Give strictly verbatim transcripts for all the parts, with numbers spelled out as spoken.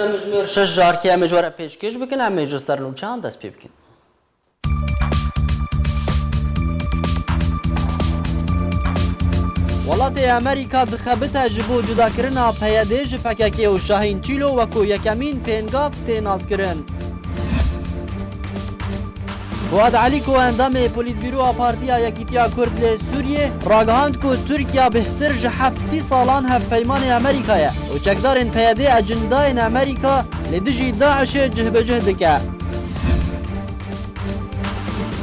Em ji me şeş carkê em ê ji we re pêşkêş bikin, em ê ji sernûçeyan dest pê bikin. Welatê Amerîka dixebite ji bo cudakirina P Y D ji P K K û Şahîn Çîlo wekû yekemîn pêngav tê naskirin. Fuad Elî ku endamê Polîtbîroya Partiya Yekîtiya Kurd li Sûriyê ragihand ku Tirkiye bêhtir ji heftî salan hevpeymanê Amerîka ye û çekdarên P Y D ecindayên Amerîka li dijî DAIŞê cih bi cih dike.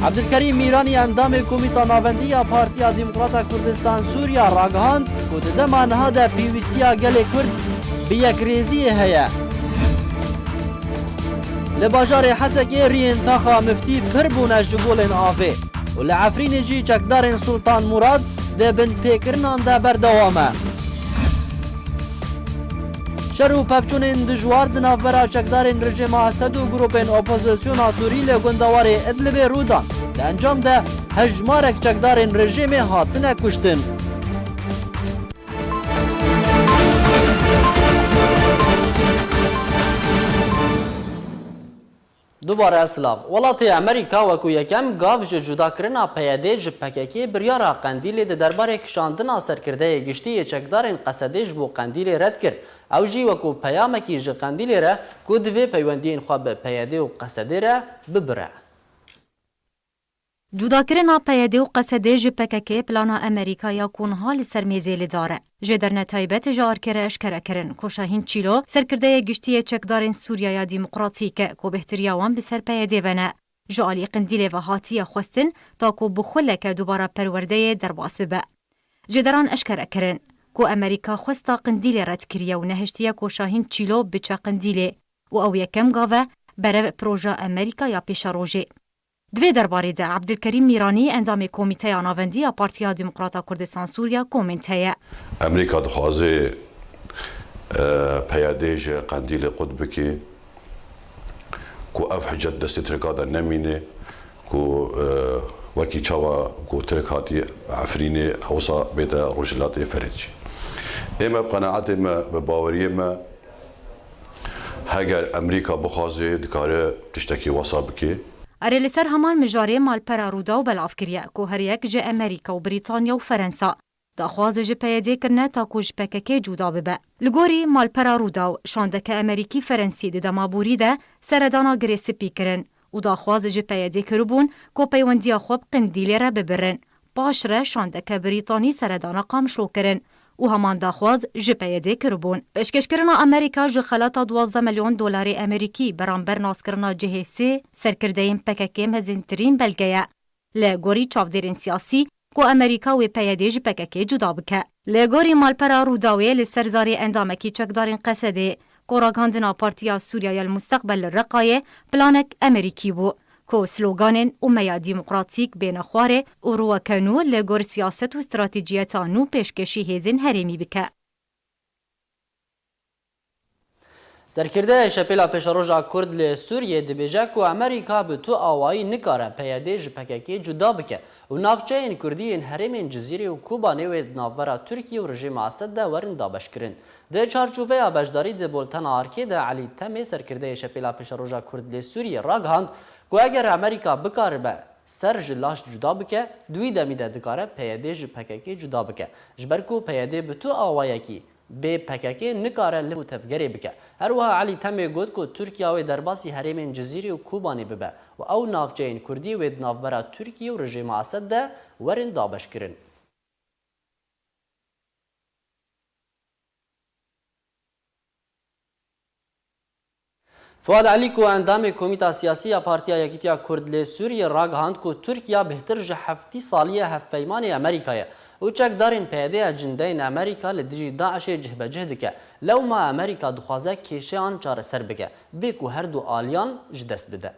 Ebdulkerîm Mîranî endamê Komîta Navendî ya Partiya Demokrata Kurdistan Sûriya ragihand ku di dema niha de pêwîstiya gelê Kurd bi yekrêziyê heye. Li bajarê Hesekê riyên taxa miftî pir bûne ji golên avê û li Efrînê jî çekdarên Sultan Murad di binpêkirinan de berdewam e. Şer û pevçûnên dijwar di navbera çekdarên rejîma Esed û grûpên opozisyona Sûrî li gundewarê Idlibê rû dan. Di encam de hejmarek çekdarên rejîmê hatine kuştin. Dubare silav. Welatê Amerîka wekû yekem gav ji cudakirina P Y D ji P K K biryara Qendîlê di derbarê kişandina serkirdeyê giştî yê çekdarên Qesedê ji bo Qendîlê red kir. Ew jî wekû peyamekî ji Qendîlê re ku divê peywendiyên xwe bi P Y D û Qesedê re bibire. Cudakirina P Y D û Qesedê ji P K K plana Amerîka ya ku niha li ser mêzê li dar e. Jêderne taybet ji ARKê re eşkere kirin ku Şahîn Çîlo, serkirdeyê giştî yê çekdarên Sûriya ya Demokratîk e ku bêhtiriya wan bi ser P Y D ve ne. Ji alî Qindîlê ve hatiye xwestin ta ku bi xuleke dubara perwerdeyê derbas bibe. Jêderan eşkere kirin ku Amerîka xwesta Qindîlê red kiriye û nehiştiye ku Şahîn Çîlo biçe Qindîlê û ew yekem gav e berev proja Amerîka ya pêşerojê. Di vê derbarê de Ebdulkerîm Mîranî, endamê Komîteya Navendî ya Partiya Demokrata Kurdistan Sûriya, komîn heye. Amerîka dixwaze, e, P Y D ji Qendîlê qut bike, ku ev hicet destê Tirka de nemîne, ku, e, wekî çawa ku Tirk hatî Efrînê, hewsa bête Rojhilatê Ferê jî. Ê me bi qenaetê me, bi baweriyê me, heger Amerîka bixwaze, dikare tiştekî wesa bike. Erê, li ser heman mijarê malpera Rûdaw belav kiriye ku her yek ji Amerîka û Brîtanya û Ferensa daxwaz ji P Y D kirine ta ku ji P K K cuda bibe. Li gorî malpera Rûdaw, şandeke Amerîkî Ferensî di dema borî de seredana Girê Spî kirin û daxwaz ji P Y D kiribûn ku peywendiya xwe bi Qindîlê re bibirin. Paş re şandeke Brîtanî seredana Qamişlo kirin û heman daxwaz ji P Y D kiribûn. Pêşkêşkirina Amerîka ji xelata duwazdeh milyon dolarê Amerîkî beramber naskirina cihê sê serkirdeyên P K K mezintirîn belge ye. Li gorî çavdêrên siyasî, ku Amerîka wê P Y D ji P K K cuda bike. Li gorî malpera Rûdawê, li ser zarê endamekî çekdarên Qesedê, ku ragihandina Partiya Sûriya ya li Musteqbel li Reqayê planek Amerîkî bû, ku sloganên umeya demokratîk bêne xwarê û rûweke nû li gor siyaset û stratejiyeta nû pêşkêşî hêzên herêmî bike. Serkirdeyê Şepêla Pêşeroja Kurd li Sûriyê dibêje ku Amerîka bi tu awayî nikare P Y D ji P K K cuda bike û navçeyên Kurdî yên herêmên Cizîrê û Kobanê wê di navbera Tirkiye û rejîma Esed de werin dabeşkirin. Di çarçoveya beşdarî di Boltena Arkê de Elî Temê, serkirdeyê Şepêla Pêşeroja Kurd li Sûriyê, ragihand ku eger Amerîka bikaribe ser ji laş cuda bike, di wî demî de dikare P Y D ji P K K cuda bike. Ji ber ku P Y D bi tu awayekî bê P K K nikare liv û tevgerê bike. Her wiha Elî Temê got ku Tirkiya wê derbasî herêmên Cizîrê û Kobanê bibe û ew navçeyên Kurdî wê di navbera Tirkiye û rejîma Esed de werin dabeşkirin. Fuad Elî ku endamê Komîta Siyasî ya Partiya Yekîtiya Kurd li Sûriyê ragihand ku Tirkiya bêhtir ji heftî salî ye hevpeymanê Amerîka ye û çekdarên P Y D ecindeyên Amerîka li dijî DAIŞê cihbecih dike. Lewma Amerîka dixwaze kêşeyan çareser bike, bê ku her du aliyan ji dest bide.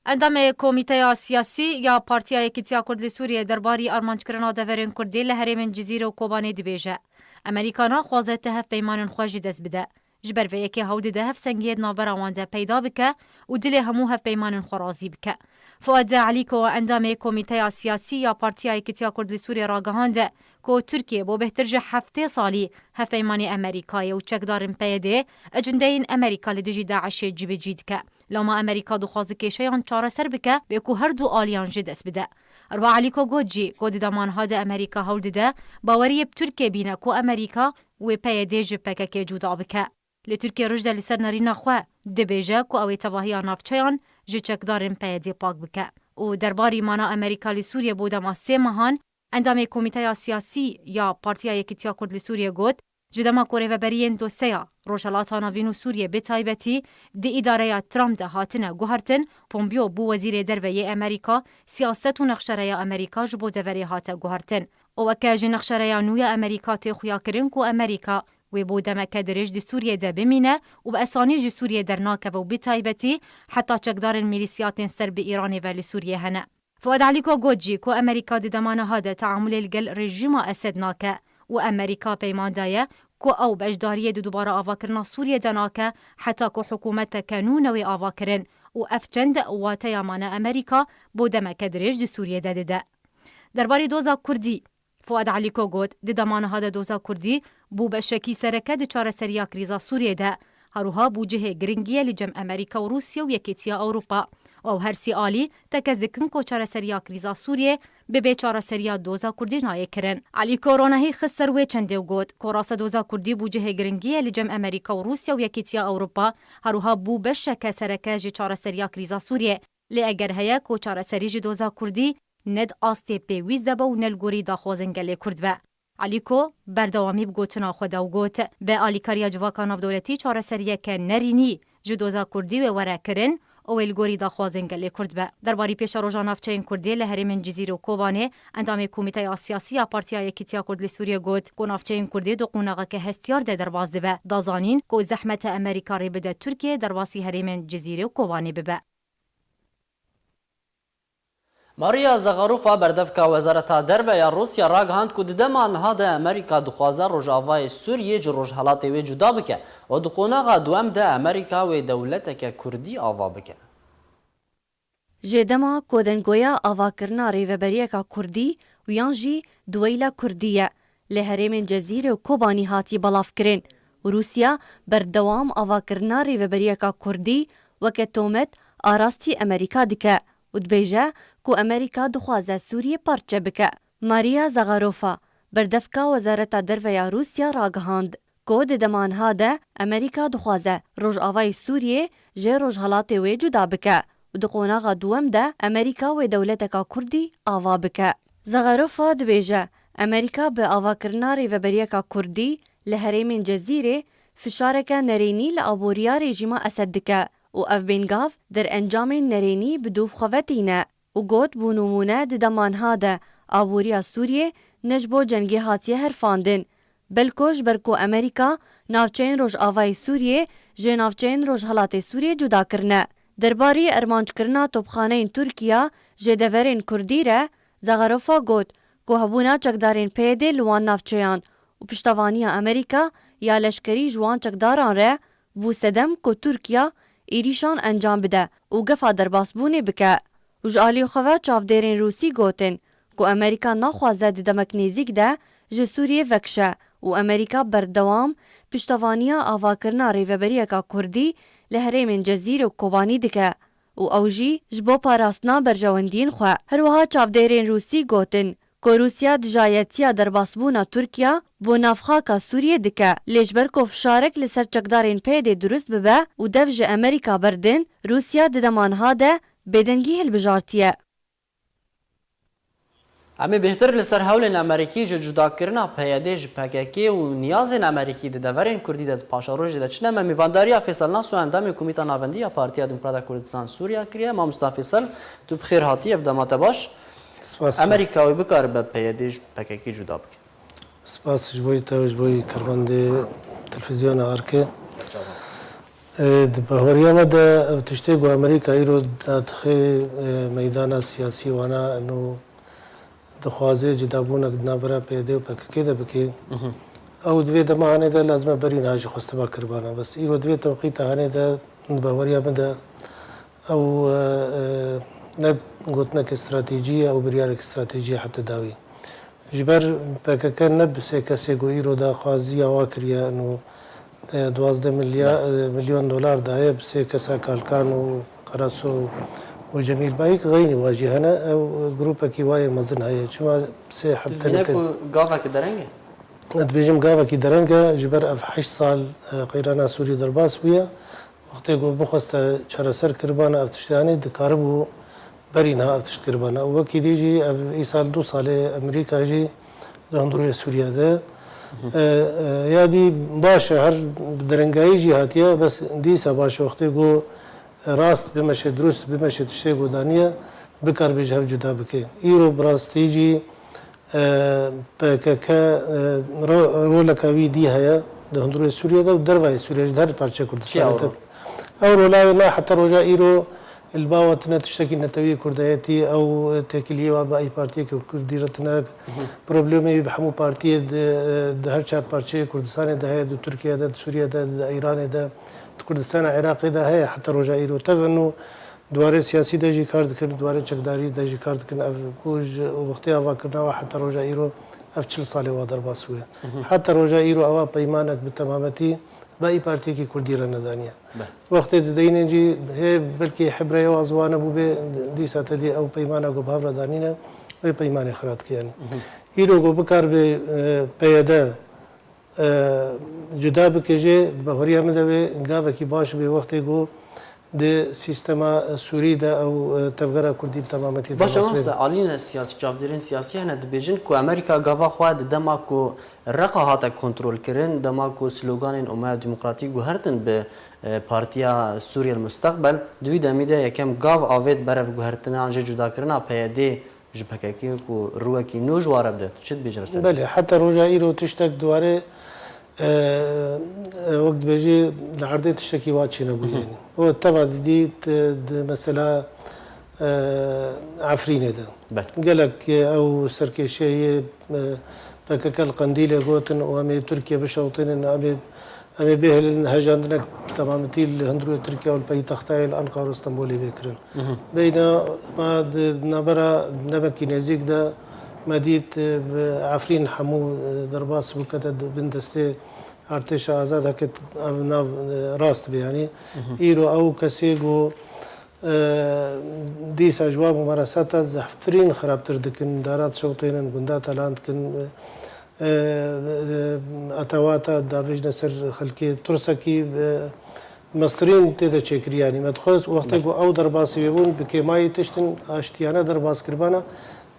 Endamê Komîteya Siyasî ya Partiya Yekîtiya Kurd li Sûriyê derbarî armanckirina deverên Kurdî li herêmên Cizîrê û Kobanê dibêje, Amerîka naxwaze ti hevpeymanên xwe ji dest bide. Ji ber vê yekê hewl dide hevsengiyê di navbera wan de peyda bike û dilê hemû hevpeymanên xwe razî bike. Fuad Elîko, endamê Komîteya Siyasî ya Partiya Yekîtiya Kurd li Sûriyê ragihand ku Tirkiye bo bêhtir ji heftê salî hevpeymanê Amerîkayê û çekdarên P Y D cundeyên Amerîka li dijî DAIŞê cibecî dike. Loma Amerîka dixwaze kêşeyan çareser bike, bê ku her du aliyan jê dest bide. Her wiha Elîko got jî ku di dema niha de Amerîka hewl dide baweriyê bi Tirkiye bîne ku Amerîka wê P Y D ji P K K cuda bike. Li Tirkiye roj de li ser nerîna xwe dibêje ku ew ê tevahiya navçeyan ji çekdarên P Y D pak bike. Û derbarî mana Amerîka li Sûriyê bo dema sê mehan, endamê Komîteya Siyasî ya Partiya Yekîtiya Kurd li Sûriyê got, ji dema ku rêveberiyên doseya Rojhelata Navîn û Sûriyê bi taybetî di îdareya Trump de hatine guhertin, Pompeo bû wezîrê derve yê Amerîka, siyaset û nexşereya Amerîka ji bo deverê hate guhertin. Û weke ji nexşereya nû ya Amerîka tê xuyakirin ku Amerîka wê bo demeke dirêj di Sûriyê de bimîne û bi esanî ji Sûriyê dernakeve û bi taybetî heta çekdarên milîsiyatên ser bi Îranê ve li Sûriyê hene. Fuad Elîko got jî ku Amerîka di dema niha de teamulê li gel rejîma Esed nake û Amerîka peyman daye ku ew beşdariyê di dubare avakirina Sûriyê de nake heta ku hikûmeteke nû newê avakirin û ev çend wateya mane Amerîka bo demeke dirêj di Sûriyê de dide. Derbarê doza Kurdî, Fuad Elîko got, di dema niha de doza Kurdî bû beşekî sereke di çareseriya krîza Sûriyê de. Her wiha bû cihê giringî ye li cem Amerîka û Rûsya û Yekîtiya Ewropa. Ew her sî alî tekez dikin ku çareseriya krîza Sûriyê bi bê çareseriya doza Kurdî nayê kirin. Elîko ronahî xist ser wê çendê û got ku raste doza Kurdî bû cihê giringî ye li cem Amerîka û Rûsya û Yekîtiya Ewropa, her wiha bû beşeke sereke ji çareseriya krîza Sûriyê. Lê eger heye ku çareserî ji doza Kurdî ne di astê pêwîst de be û ne li gorî daxwazên gelê Kurd be. Elîko berdewamî bi gotina xwe de û got, bi alîkariya civaka navdewletî çareseriyeke nerînî ji doza Kurdî wê were kirin û wê li gorî daxwazên gelê Kurd be. Derbarî pêşeroja navçeyên Kurdî li herêmên Cizîr û Kobanê, endamê Komîteya Siyasî ya Partiya Yekîtiya Kurd li Sûriyê got ku navçeyên Kurdî di qonaxeke hestiyar de derbas dibe. Da zanîn ku zehmet e Amerîka rê bide Tirkiye derbasî herêmên Cizîrê û Kobanê bibe. Maria Zakharova, berdevka Wezareta Derve ya Rûsya, ragihand ku di dema niha de Amerîka dixwaze Rojavayê Sûriyê ji Rojhelatê wê cuda bike û di qonaxa duwem de Amerîka wê dewleteke Kurdî ava bike. Ji dema ku dengoya avakirina rêveberiyeka Kurdî û yan jî duweyla Kurdî ye, li herêmên Cezîrê û Kobanî hatî belavkirin û Rûsya berdewam avakirina rêveberiyeka Kurdî weke tomet a rastî Amerîka dike û dibêje ku Amerîka dixwaze Sûriyê parçe bike. Maria Zakharova, berdevka Wezareta Derve ya Rûsya ragihand ku di dema niha de Amerîka dixwaze Rojavayê Sûriyê ji Rojhelatê wê cuda bike û di qonaxa duwem de Amerîka wê dewleteka Kurdî ava bike. Zakharova dibêje, Amerîka bi avakirina rêveberiyeka Kurdî li herêmên Cezîrê fişareke nerênî li aboriya rejîma Esed dike û ev bêngav derencamên nerênî bi dûv xwe ve tîne û got, bû nimûne di dema niha de aboriya Sûriyê ne ji bo cengê hatiye herfandin, belko ji ber ku Amerîka navçeyên Rojavayê Sûriyê ji navçeyên Rojhelatê Sûriyê cuda kirine. Derbarî armanckirina topxaneyên Tirkiya ji deverên Kurdî re, Zakharova got ku hebûna çekdarên P Y D li wan navçeyan û piştevaniya Amerîka ya leşkerî ji wan çekdaran re bû sedem ku Tirkiya êrîşan encam bide û gefa derbasbûnê bike. Û ji alî xwe ve çavdêrên Rûsî gotin ku Amerîka naxwaze di demek nêzîk de ji Sûriyê vekişe û Amerîka berdewam piştevaniya avakirina rêveberiyeka Kurdî li herêmên Cezîrê û Kobanî dike û ew jî ji bo parastina berjewendiyên xwe. Her wiha çavdêrên Rûsî gotin ku Rûsya dijayetiya derbasbûna Tirkiya bo navxaka Sûriyê dike, lê ji ber ku fişarek li ser çekdarên P Y D dirust bibe û dev ji Amerîka berdin, Rûsya di dema niha de bêdengî hilbijartiye. Em ê bêhtir li ser hewlên Amerîkî ji cudakirina P Y D ji P K K û niyazên Amerîkî di deverên Kurdî de di paşerojê de çi ne, me mîvandariya Fêsel Naso, endamê Komîta Navendî ya Partiya Demokrata Kurdistan Sûriya kiriye. Mamosta Fêsel, tu bi xêr hatî, ev dema te baş. Spas. Amerîka wê bikaribe P Y D ji P K K cuda bike. Spas ji bo te û ji bo karmendê televîzyona Arke. E, di bahweriya me de ev tiştê ku Amerîka îro dadixe, e, meydana siyasî wana û dixwaze cudabûnek di navbera P Y D û P K K de bike. Mhm. Ew di vê dema hanê de lazim e berî niha jî xwestiba kiribana. Bes îro di vê tewqîta hanê de di bahweriya me de ew, e, e, Ne gotineke stratejî ye û biryareke stratejî ye heta dawî. Ji ber P K K ne bi sê kesê ku îro daxwaziya wa kiriye, ino, e, duwazdeh milya-, e, milyon dolar daye bi sê kesa Kalkan û Qaraso û Cemîl Bayik, xeynî wa jî hene. Ew grûpekî wa yê mezin heye. Çima sê Tu hebtenê dibîne te ku gaveke dereng e? Dibêjim gavekî dereng e, ji ber ev heşt sal, e, qeyrana Sûrî derbas bûye. Wextê ku bixweste çareser kiribana ev tiştanê, dikaribû berî niha ev tişt kiribana. Û wekî dî jî ev îsal du salê Amerîka jî di hundirê Sûriye de. E, e, ya dî baş e, her bi derengayî jî hatiye, bes dîsa baş e wextê ku rast bimeşe, dirust bimeşe tiştê ku daniye, bikaribe ji hev cuda bike. Îro bi rastî jî, e, P K K, e, ro-, roleka wî dî heye di hundirê Sûriye de û dervayê Sûriye jî di her parçeyê Kurdistanê de. Ew rola wê ne heta roja îro li ba we tune tiştekî netewî kurdayetî, ew têkiliyê we bi ey partiyeke kurdî re tune. Problemê wî bi hemû partiyê di, di her çar parçeyê Kurdistanê de heye, di Tirkiye de, di Sûriye de, di Îranê de, di Kurdistana Iraqê de heye heta roja îro. Tev ino di warê siyasî de jî kar dikin, di warê çekdarî de jî kar dikin. Ev ku ji wextê avakirina we heta roja îro ev çil salê wa derbas bûye. Heta roja îro ewa peymanek bi temametî be ey partiyekî kurdî re nedaniye. Be. Wextê di deyînên jî hê belkî hibreyê wa ziwane bûbe, dîsa te dî ew peymana ku bi hev re danîne, wê peymanê xira dike yanî. Îro ku bikaribe, e, P Y D, e, cuda bike jê, di bahuriya min de wê gavekî baş bê wextê ku di sîstema Sûrî de ew, e, tevgera Kurdî bi temametî Baş derbas bê. Mamoste, alîne siyasî, çavdêrên siyasî hene dibêjin ku Amerîka gava xwe di dema ku Reqa hate kontrolkirin, dema ku sloganên Omeya Demokratî guhertin bi, e, Partiya Sûriyel Mustaqbel, di wî demî de yekem gav avêt berev guhertina an jî cudakirina P Y D ji P K K ku rûwekî nû ji wa re bide. Tu çi dibêjî li ser? Belê, heta roja îro tiştek di warê, e, e, wek dibêjî, li erdê tiştekî wa çênebûye. Hı hı. Yanî. Û teva didî, di, di mesela, e, Efrînê de. Belê. Gelek, e, ew serkêşiye yê, e, P K K li Qendîlê gotin û em ê Tirkiye bişewtînin, em ê, em ê bihêlin hejandinek temametî li hundirê Tirkiye û li paytextayê li Anqara û Stenbolê bê kirin. Mhm. Beyna me di navbera demekî nêzîk de me dît, e, bi Efrîn hemû, e, derbas bû, kete di bin destê artêşa azad, heke ev nav, e, rast be, yanî. Mhm. Îro ew kesê ku, e, dîsa ji wan mumaresata zehftirîn xirabtir dikin, dara dişewtênin, gunda talan dikin, e, e, etewata davêjne ser xelkê, tirsekî, e, mestirîn tê de çêkirî, yanî me dixwest wextê ku ew derbasî wê bûn, bi kêmayî tiştin aştiyane derbas kiribana,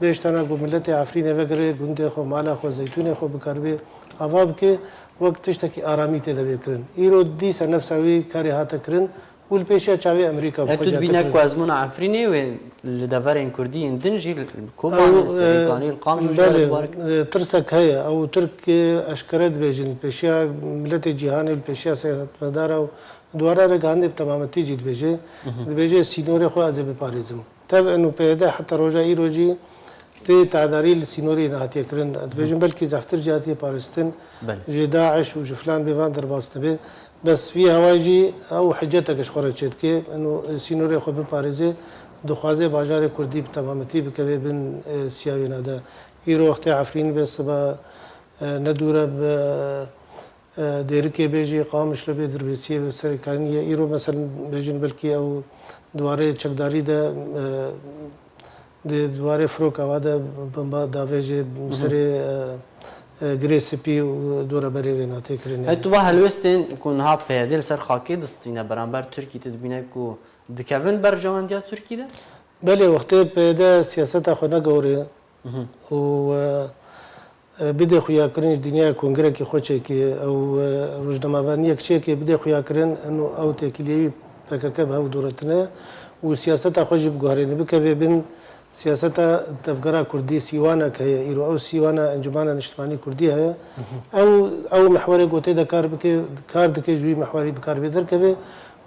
bêjtana ku miletê Efrînê vegire gundê xwe, mala xwe, zeytûnê xwe bikaribê ava bike, wek tiştekî aramî tê de bê kirin. Îro dîsa nefsa wî karê hate kirin û li pêşiya çavê Amerîka bi xwe jî hate kirin. Her tu dibîne ku ezmûna Efrînê wê li deverên Kurdî yên din jî li Kobanê, li Serêkanî, li Qamîşlo jî hene dubar kirin. Ew, e, tirsek heye. Ew Tirk, e, eşkere dibêjin, li pêşiya miletê cîhanê, li pêşiya siyasetmedara û di wara re gihandê bi temametî jî dibêje. Mhm. Dibêje sînorê xwe ez ê biparêzim. Tev eno P Y D heta roja îro jî tê tedarî li sînorê nehatiye kirin. Dibêjin belkî zehftir jî hatiye parêstin. Belê. Ji DAIŞ û ji filan bêvan derbas dibe. Bes vî hewayî jî ew hiceteke ji xwe re çêdike. Eno sînorê xwe biparêze, dixwaze bajarê Kurdî bi temametî bikeve bin, e, siyawêna de. Îro wextê Efrîn be, sibe, e, ne dûre bi, e, Dêrikê bê jî, Qamişlo bê, Dirbêsiyê bê, Serêkaniyê. Îro, meselen, bêjin belkî ew di warê çekdarî de, e, di, di warê firoka wa de bomba davêjê, mhm, serê, e, e, Girê Spî û dûreberê wê na tê kirin. Hey, tu va helwestên ku niha P Y D li ser xakê distîne beramber Tirkî, tu dibîne ku dikevin berjewendiya Tirkî de? Belê, wextê P Y D siyaseta xwe negewre, mhm, û, e, e, bidê xuyakirin ji dinyaya kongirekî xwe çêkê, ew, e, rojnamevaniyek çêkê bidê xuyakirin, eno ew têkiliyê wî P K K bi hev dûretine û siyaseta xwe jî biguherêne. Bikeve bin siyaseta tevgera Kurdî, sîwanek heye îro, ew sîwana Encûmena Niştimanî Kurdî heye. Mhm. Ew, ew mihwerê ku tê de kar bike, kar dike ji wî mihwerî bikaribe derkeve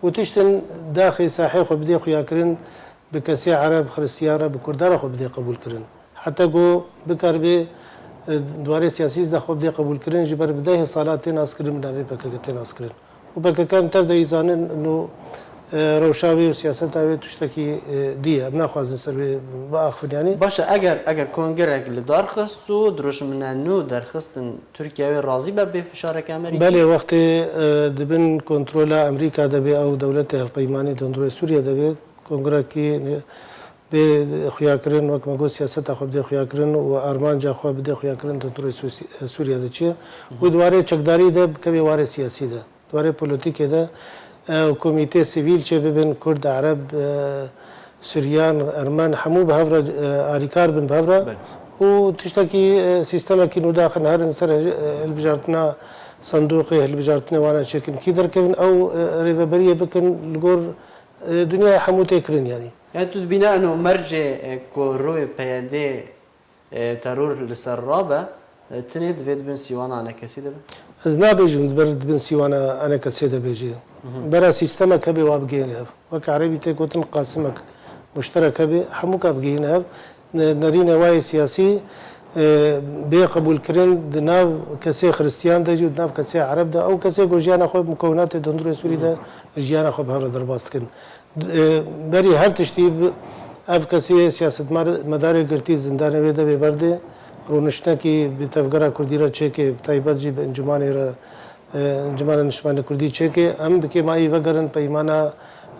û tiştin daxê sahê xwe bidê xuyakirin, bi kesê Ereb, Xiristiyan re, bi Kurda re xwe bidê qebûlkirin. Heta ku bikaribe, e, di warê siyasî de xwe bidê qebûlkirin, ji ber bi dehê sala tê naskirin, bi navê P K K tê naskirin. Û P K K em tev de yî zanin, no, e, rewşa wê û siyaseta wê tiştekî, e, dî ye. Em naxwazin ser wê biaxivin, yanî. Baş e, eger, eger kongrek li dar xist û dirûşmine nû derxistin, Tirkiye wê razî be bê fişareke Amerîkî? Belê, wextê, e, di bin kontrola Amerîka de bê, ew dewletê hevpeymanî di hundirê Sûriye de bê, kongrekî bê xuyakirin, wek me got, siyaseta xwe bidê xuyakirin û armanca xwe bidê xuyakirin di hundirê Sû-, Sûriye de çi ye. Û di warê çekdarî de bikevê warê siyasî de. Di warê polîtîkê de, e, komîtê sivîl çê bibin, Kurd, Ereb, e, Suryan, Ermen, hemû bi hev re, e, alîkar bin bi hev re. Belê. Û tiştekî, e, sîstemekî nû daxin herin ser, e, hilbijartina sendûqê, hilbijartinê wana çêkin kî derkevin, ew, e, rêveberiyê bikin li gor, e, dinyayê hemû tê kirin, yanî. Yani tu dibîne eno mercê, e, ku rûyê P Y D, e, teror li ser rabe, e, tinê divê di bin sîwana enekesî de be? Ez nabêjim di ber di bin sîwana enekesê de bêjê. Mhm. Bera sîstemek hebe wa bigihîne hev. Wek erebî tê gotin qasimek muşterek hebe, hemûka bigihîne hev. Ne-, nerîne wayê siyasî, e, bê qebûlkirin di nav kesê xiristiyan de jî û di nav kesê ereb de, ew kesê ku jiyana xwe bi mukewinatê di hundirê Sûrî de jiyana xwe bi hev re derbas dikin. E, berî her tiştî bi-, ev kesê siyasetmar-, medarê girtî zindanê wê de bê berdê, rûniştinekî bi tevgera kurdî re çêkê, bi taybet jî bi encûmanê re, e, Encûmana Niştimanê Kurdî çêkê, em bi kêmayî vegerin peymana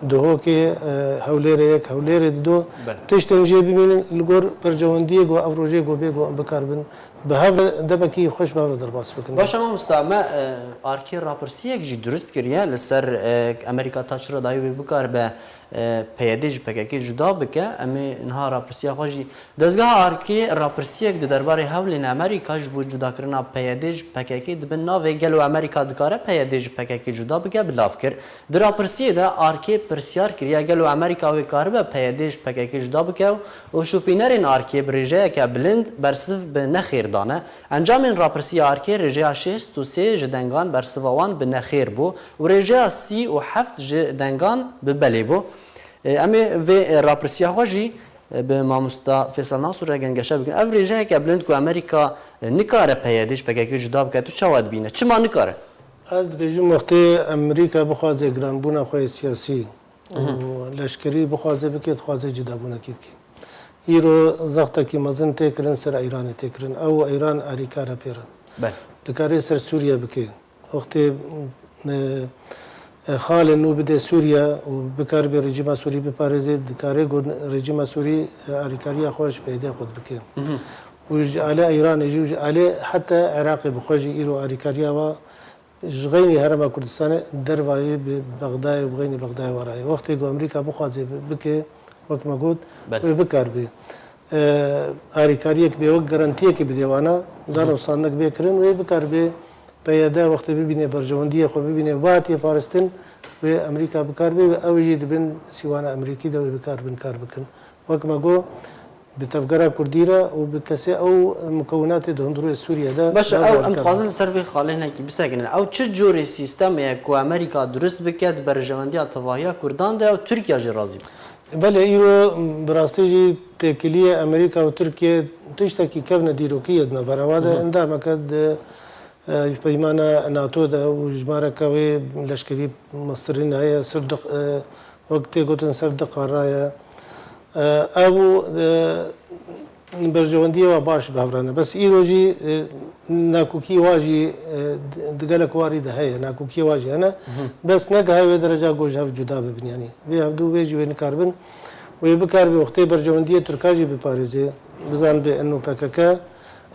Duhokê, e, Hewlêrê yek, Hewlêrê dido. Belê. Tiştên jê bimînin li gor berjewendiyê ku ev rojê ku bê ku em bikaribin bi hev re demekî xweş bi hev re derbas bikin. Baş e mamosta, me, e, arkê rapirsiyek jî durust kiriye li ser, e, Amerîka ta çi redayî wê bikaribe, e, P Y D ji P K K cuda bike. Em ê niha rapirsiya xwe jî, dezgeha arkê rapirsiyek di derbarê hewlên Amerîka ji bo cudakirina P Y D ji P K K di bin navê gelo Amerîka dikare P Y D ji P K K cuda bike, bi lav kir. Di rapirsiyê de arkê pirsyar kiriye, gelo Amerîka wê karibe P Y D ji P K K cuda bike û şopînerên arkê bi rêjeyeke bilind bersiv bi nexêr dane. Encamên rapirsiya arkê rêjeya şêst û sê ji dengan bersiva wan bi nexêr bû û rêjeya sî û heft ji dengan bi belê bû. E, em ê vê, e, rapirsiya xwe jî, e, bi mamosta Fêsal Nasûr re gengeşe bikin. Ev rêjeyeke bilind ku Amerîka, e, nikare P Y D ji P K K cuda bike, tu çawa dibîne? Çima nikare? Ez dibêjim, wextê Amerîka bixwaze giranbûna xwe yê siyasî û leşkerî bixwaze bike, dixwaze cudabûnekî bike. Îro zextekî mezin tê kirin ser Îranê tê kirin. Ew û Îran alîkar e pê re. Belê. Dikare ser Sûriye bike. Wextê, e, e, xalê nû bide Sûriye û bikaribe rejîma Sûrî biparêze, dikare ku rejîma Sûrî, e, alîkariya xwe ji P Y D xwe bike. Mhm. Û ji alê Îranê jî û ji alê heta Iraqê bi xwe jî îro alîkariya wa ji xeynî Herêma Kurdistanê dervayê bi Bexdayê û bi xeynî Bexdayê wa rayê. Wextê ku Amerîka bixwaze bi-, bike, wek me got, Belê. wê bikar bê, e, alîkariyek bê, wek garantiyekê bidê wana, dano sandik bê kirin, wê bikar bê P Y D wextê bibîne berjewendiyê xwe bibîne, watiye parastin, wê Amerîka bikar bê, wê ew jî di bin sîwana Amerîkî de wê bikar bin kar bikin. Wek me got, bi tevgera Kurdî re û bi kesê ew mukewinatê di hundirê Sûriye de Baş e, ew em dixwazin li ser vê xalê hinekî bisekinin. Ew çi cûrê sîstemê ye ku Amerîka dirust bike di berjewendiya tevahiya Kurdan de û Tirkiye jî razî be? Belê, îro bi rastî jî têkiliyê Amerîka û Tirkiye tiştekî kevne dîrokî ye di navbera wa de. Hı hı. Endameke di, e, peymana NATO de û jimareke wê leşkerî mestirîn heye, sirdiq, e, wek tê gotin ser di qara ye. E, ev û, e, berjewendiyê wa baş bi hev re ne. Bes îro jî, e, nakokî wa jî, e, di, di gelek warî de heye, nakokî wa jî hene. Mhm. Bes negihaye wê dereca ku ji hev cuda bibin, yanî. Vê hevdu wê jî wê nikaribin. Wê bikaribê wextê berjewendiyê Tirka jî biparêzê. Bizanibê eno P K K,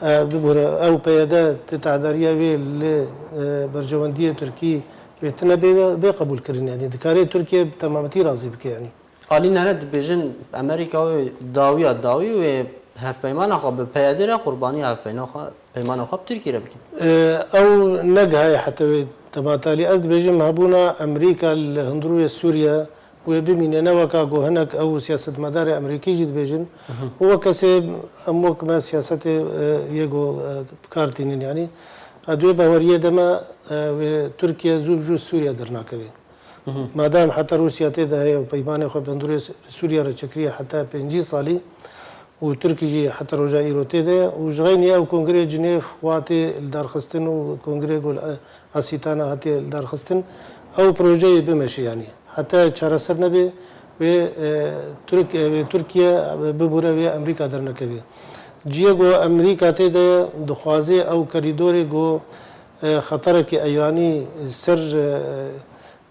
e, bibûre ew P Y D ti tehdariya wê li, e, berjewendiyê Tirkî wê tine bê, bê qebûlkirin, yanî. Dikarê Tirkiye bi temametî razî bike, yanî. Alî nere dibêjin Amerîka wê dawiya dawî wê hevpeymana xwe bi P Y D re qurbaniya hevpeyna xwe, peymana xwe bi Tirkî re bike. E, ew negihaye heta wê demat alî. Ez dibêjim hebûna Amerîka li hundirûyê Sûriye wê bimîne, ne weka ku hinek ew siyasetmedarê Amerîkî jî dibêjin. Mhm. Û wek kesê em wek me siyasetê, e, yê ku, e, bi kar tînin, yanî. Ez di wê baweriyê de me, e, wê Tirkiye zû bi zû Sûriye dernakeve. Mhm. Madem heta Rûsya tê de heye û peymanê xwe bi hundirê Sûriye re çêkiriye heta pêncî salî û Tirk jî heta roja îro tê de ye û ji xeynî ew kongrê Cinêv wa tê lidarxistin û kongrê ku li Asîtana hatiye lidarxistin, ew projeyê bimeşe, yanî. Heta çareser nebe wê, e, Tirk-, e, wê Tirkiye bibûre wê Amerîka dernekeve. Ciyê ku Amerîka tê de dixwaze ew korîdorê ku, e, xeterekî Îranî ser, e,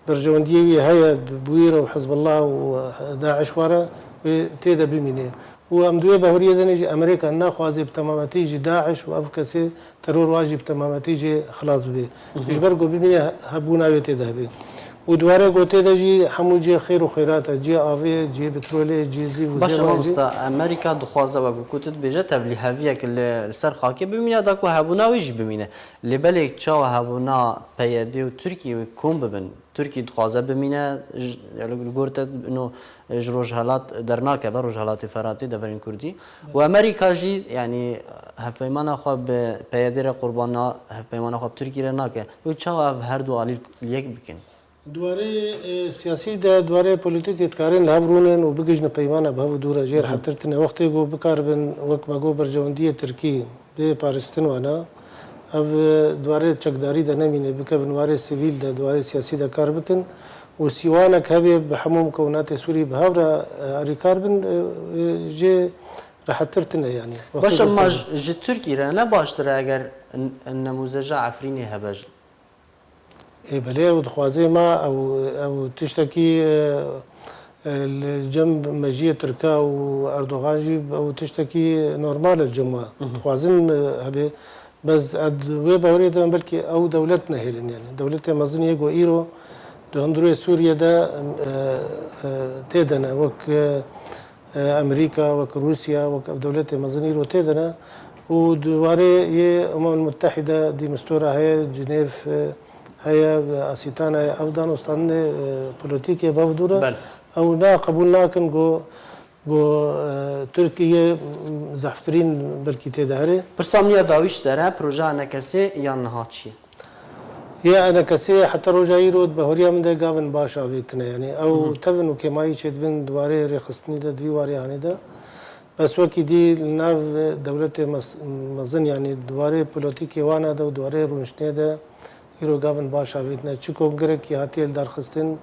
berjewendiyê wî heye, bi wî re û Hizbullah û DAIŞ were, wê tê de bimîne. Û em di wê baweriyê de ne jî Amerîka naxwaze bi temametî ji DAIŞ û ev kesê teror wa jî bi temametî jê xilas bibe. Ji ber ku bimîne hebûna wê tê de hebe. Û di warê ku tê de jî hemû cihê xêr û xêrat e. Cihê avê ye, cihê petrolê ye, cihê zîv û Baş zêwayê jî. Mamosta, Amerîka dixwaze wek ku tu dibêje tevlîheviyek li, li ser xakê bimîne, da ku hebûna wê jî bimîne. Lê belê çawa hebûna P Y D û Tirkiyê wê kom bibin? Tirkî dixwaze bimîne, ji, li gor te ino, ji rojhelat dernakeve, rojhelatê Feratê, deverên Kurdî. Û Amerîka jî, yanî hevpeymana xwe bi P Y D re qurban na, hevpeymana xwe bi Tirkî re nake. Wê çawa ev her du alî li yek bikin? Di warê, e, siyasî de, di warê polîtîkê dikarin li hev rûnin û bigihîjin peymana bi hev û dû re jê rehetir tine. Wextê ku bikaribin wek me got berjewendiyê Tirkî bê parastin wana. Ev, e, di warê çekdarî de nemîne, bikevin warê sivîl de, di warê siyasî de kar bikin û sîwanek hebe bi hemû mukewinatê Sûrî bi hev re, e, alîkar bin, e, e, jê rehettir tine yanî. Wextê Baş ku ama pir- ji, ji Tirkî re ne baştir e eger n-, nemûzeja Efrînê hebe jî? Ê, belê, ew dixwaze ma ew, ew tiştekî, e, e, li cem mejiyê Tirka û Erdogan jî ew tiştekî normal e li cem we. Dixwazin, e, hebe, bes ez di wê bawerê de me belkî ew dewlet nehêlin, yanî dewletê mezin yê ku îro di hundirê Sûriyê de, e, e, tê de ne, wek, e, e, Amerîka, wek Rûsya, wek ev dewletê mezin îro tê de ne. Û di warê yê Umem Mutehîde, dî mistora heye, Cinêv, e, heye, Asîtana heye, ev danûstandinê, e, polîtîkê bavdû re. Bel. Ew na qebûl nakin ku, ku, e, Tirkiye zehftirîn belkî tê de here. Pirsa min ya dawî ji te re, projeya enekesê ya niha çi ye? Ya enekesê heta roja îro di bahuriya min de gavin baş avêtine. Yanî ew tevin û kêmayî çêdibin di warê rêxistinî de, di vî warê hanê de. Bes wekî dî li nav dewletê mes-, mezin, yanî di warê polîtîkê wana de û di warê rûniştinê de îro gavin baş avêtine. Çi kongrekî hatiye lidarxistin,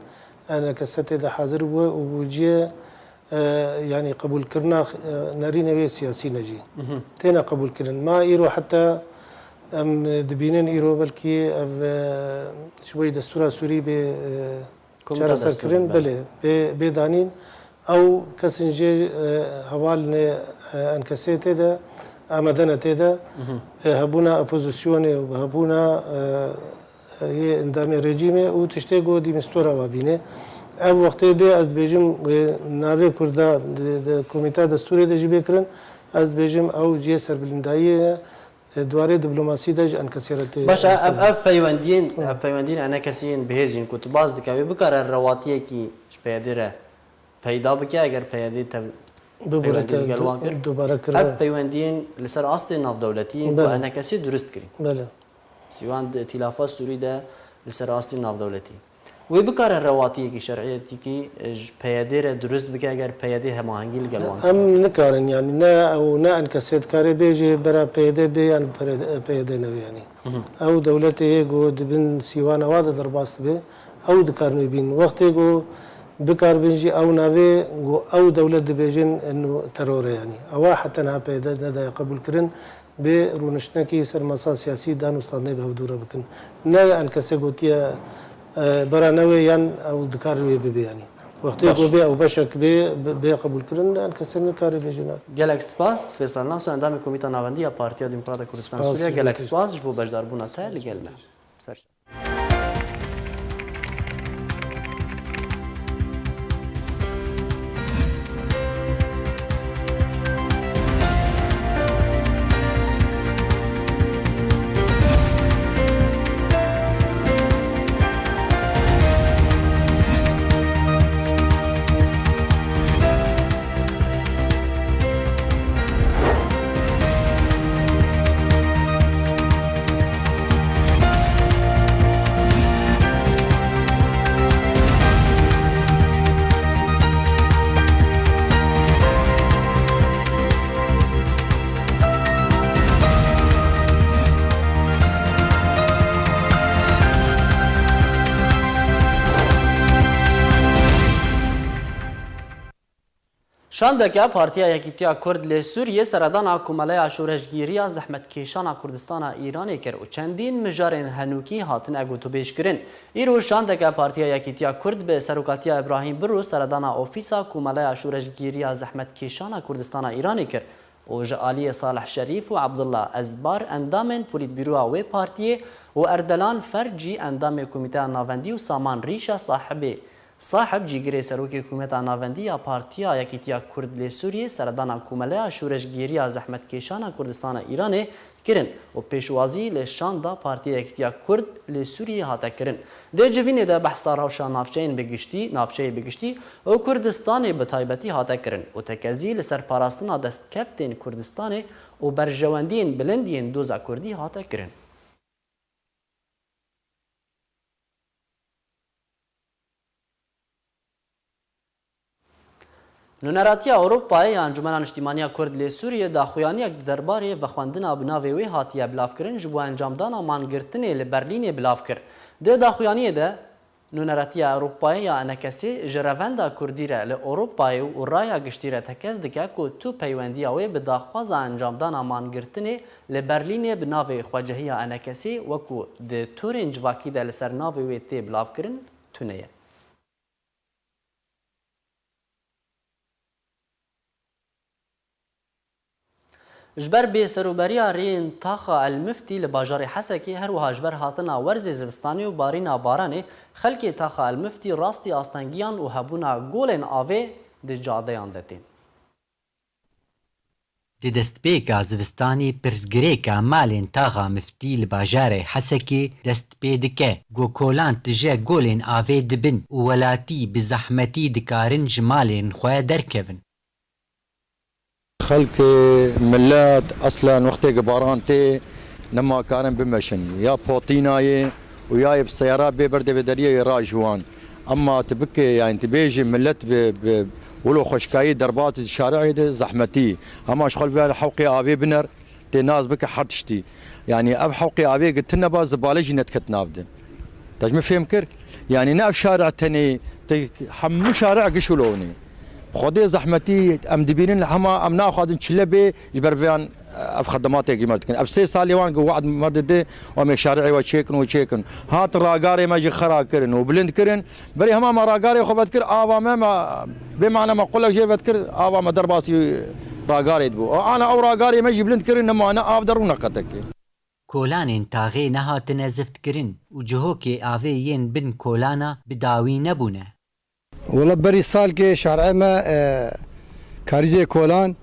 enekese tê de hazir bûye û bûciye e, yanî qebûlkirina, e, nerînê wê siyasî ne jî. Têne qebûlkirin. Ma îro heta em dibînin îro belkî ev, e, ji bo yî destûra Sûrî bê, e, Komîta çareserkirin, Destûrî, belê. Belê, bê, bê danîn. Ew kesên jê, e, hevalnê, e, enkesê tê de, amade ne tê de, e, hebûna opozisyonê û hebûna, e, yê endamê rejîmê û tiştê ku dî mistora we bîne. Ev wextê bê, ez dibêjim, e, navê Kurda di, di Komîta Destûrê de jî bê kirin, ez dibêjim ew cihê serbilindayiyê ye, e, di warê diplomasî de ji enekesê re tê. Baş, ev, ev peywendiyên, ev peywendiyên enekesiyên bihêz jîn ku tu bas dike, wê bikare rewatiyekî ji P Y D re peyda bike, eger P Y D tev-, Bibûre peywendî te li gel du-, wan kir. Dubare kir. Ev peywendiyên li ser astê navdewletî yên ku Belê. Enekesê durust kirî. Belê. Sîwan di îtîlafa Sûrî de li ser astî navdewletî. Wê bikare rewatiyekî şer'iyetîkî, e, ji P Y D re durust bike eger P Y D hemahengî li gel wan kir. Em nikarin, yanî ne ew ne enkesê dikare bêje bera P Y D bê yan P Y D nebe yanî. Ew dewletê yê ku di bin sîwana wa de derbas dibe, ew dikarin wê bîn. Wextê ku bikarbin jî ew navê ku ew dewlet dibêjin eno teror e yanî. Ewa heta niha P Y D nedaye qebûlkirin. Bê rûniştinekî ser masa siyasî dan û standê bi hevdû re bikin. Ne enkesê gotiye, e, bera newê yan ew dikar wê bibe yanî. Wextê Baş. Ku bê ew beşek bê, bê, bê qebûlkirin, enkesê nikare bêje na. Gelek spas, Fêsal Naso, endamê Komîta Navendî ya Partiya Demokrata Kurdistan Spas, Sûriye. Gelek gelek spas ji bo beşdarbûna te li gel me. Ser Şandeke Partiya Yekîtiya Kurd li Sûriyê seredana Komeleya Şoreşgîriya Zehmetkêşana Kurdistana Îranê kir û çendîn mijarên henokî hatine gotûbêjkirin. Îro şandeke Partiya Yekîtiya Kurd bi serokatiya Îbrahîm Birû seredana Ofîsa Komeleya Şoreşgîriya Zehmetkêşana Kurdistana Îranê kir û ji aliyê Salih Şerîf û Abdullah Ezbar endamên Polîtbîroya wê partiyê û Erdelan Fercî endamê Komîteya Navendî û Saman Rîşa sahibê Sahib cîgirê serokê hikûmeta navendî ya Partiya Yekîtiya Kurd li Sûriyê seredana Komeleya Şoreşgêriya Zehmetkêşana Kurdistana Îranê kirin û pêşwazî li şanda Partiya Yekîtiya Kurd li Sûriyê hate kirin. Di civînê de behsa rewşa navçeyên bi giştî, navçeyê bi giştî û Kurdistanê bi taybetî hate kirin û tekezî li ser parastina destkeftên Kurdistanê û berjewendiyên bilind yên doza Kurdî hate kirin. Nûneratiya Ewropayê ya Encûmena Niştîmaniya Kurd li Sûriyê daxuyaniyek derbarê vexwendina bi navê wê hatiye bilavkirin ji bo encamdana mangirtinê li Berlînê bilav kir. Di daxuyaniyê de, Nûneratiya Ewropayê ya enekesê ji revenda Kurdî re li Ewropayê û raya giştî re tekez dike ku tu peywendiya wê bi daxwaza encamdana mangirtinê li Berlînê bi navê xwecehiya enekesê wekû di torên civakî de li ser navê wê tê bilavkirin tune ye. Ji ber bêserûberiya rêyên taxa El Miftî li bajarê Hesekê, her wiha ji ber hatina werzê zivistanê û barîna baranê, xelkê taxa El Miftî rastî astengiyan û hebûna golên avê di cadeyan de tên. Di destpêka zivistanê pirsgirêka malên taxa Miftî li bajarê Hesekê dest pê dike, ku kolan tije golên avê dibin û welatî bi zehmetî dikarin ji malên xwe derkevin. Xelk, milet, eslen wextê ku baran tê, nema karin bimeşin. Ya potînayê û ya yê bi seyara bê berdê vê deriyê ra ji wan. Ema tu bike, yani tu bêjî milet bi, bi wilo xweşkayî derbas di şari'ê de zehmetî. Hema ji xwe li vê hewqê avê biner, tê nas bike her tiştî. Yani ev hewqê avê girtin neba zibale jî nediket nav de. Te ji min fêm kir? Yani ne ev şari'a tenê, te hemû şari'a giş û lewinê. Xwedê zehmetî em dibînin, hema em naxwazin çile bê ji ber vê an ev xedematekî me dikin. Ev sê salê wan ku wad me dide, em ê şari'ê we çêkin û çêkin. Hat ragarê me jî xera kirin û bilind kirin. Berê hema me ragarê xwe vedkir, ava me, me bê mane me qulek jê vedkir, ava me derbasî ragarê dibû. Ana ew ragarê me jî bilind kirin, nemane av de rûne qetekê. Kolanên taxê nehatine ziftkirin û cihokê avê yên bin kolana bi dawî nebûne. Wela berî salkê şarê me, e, karîzê kolan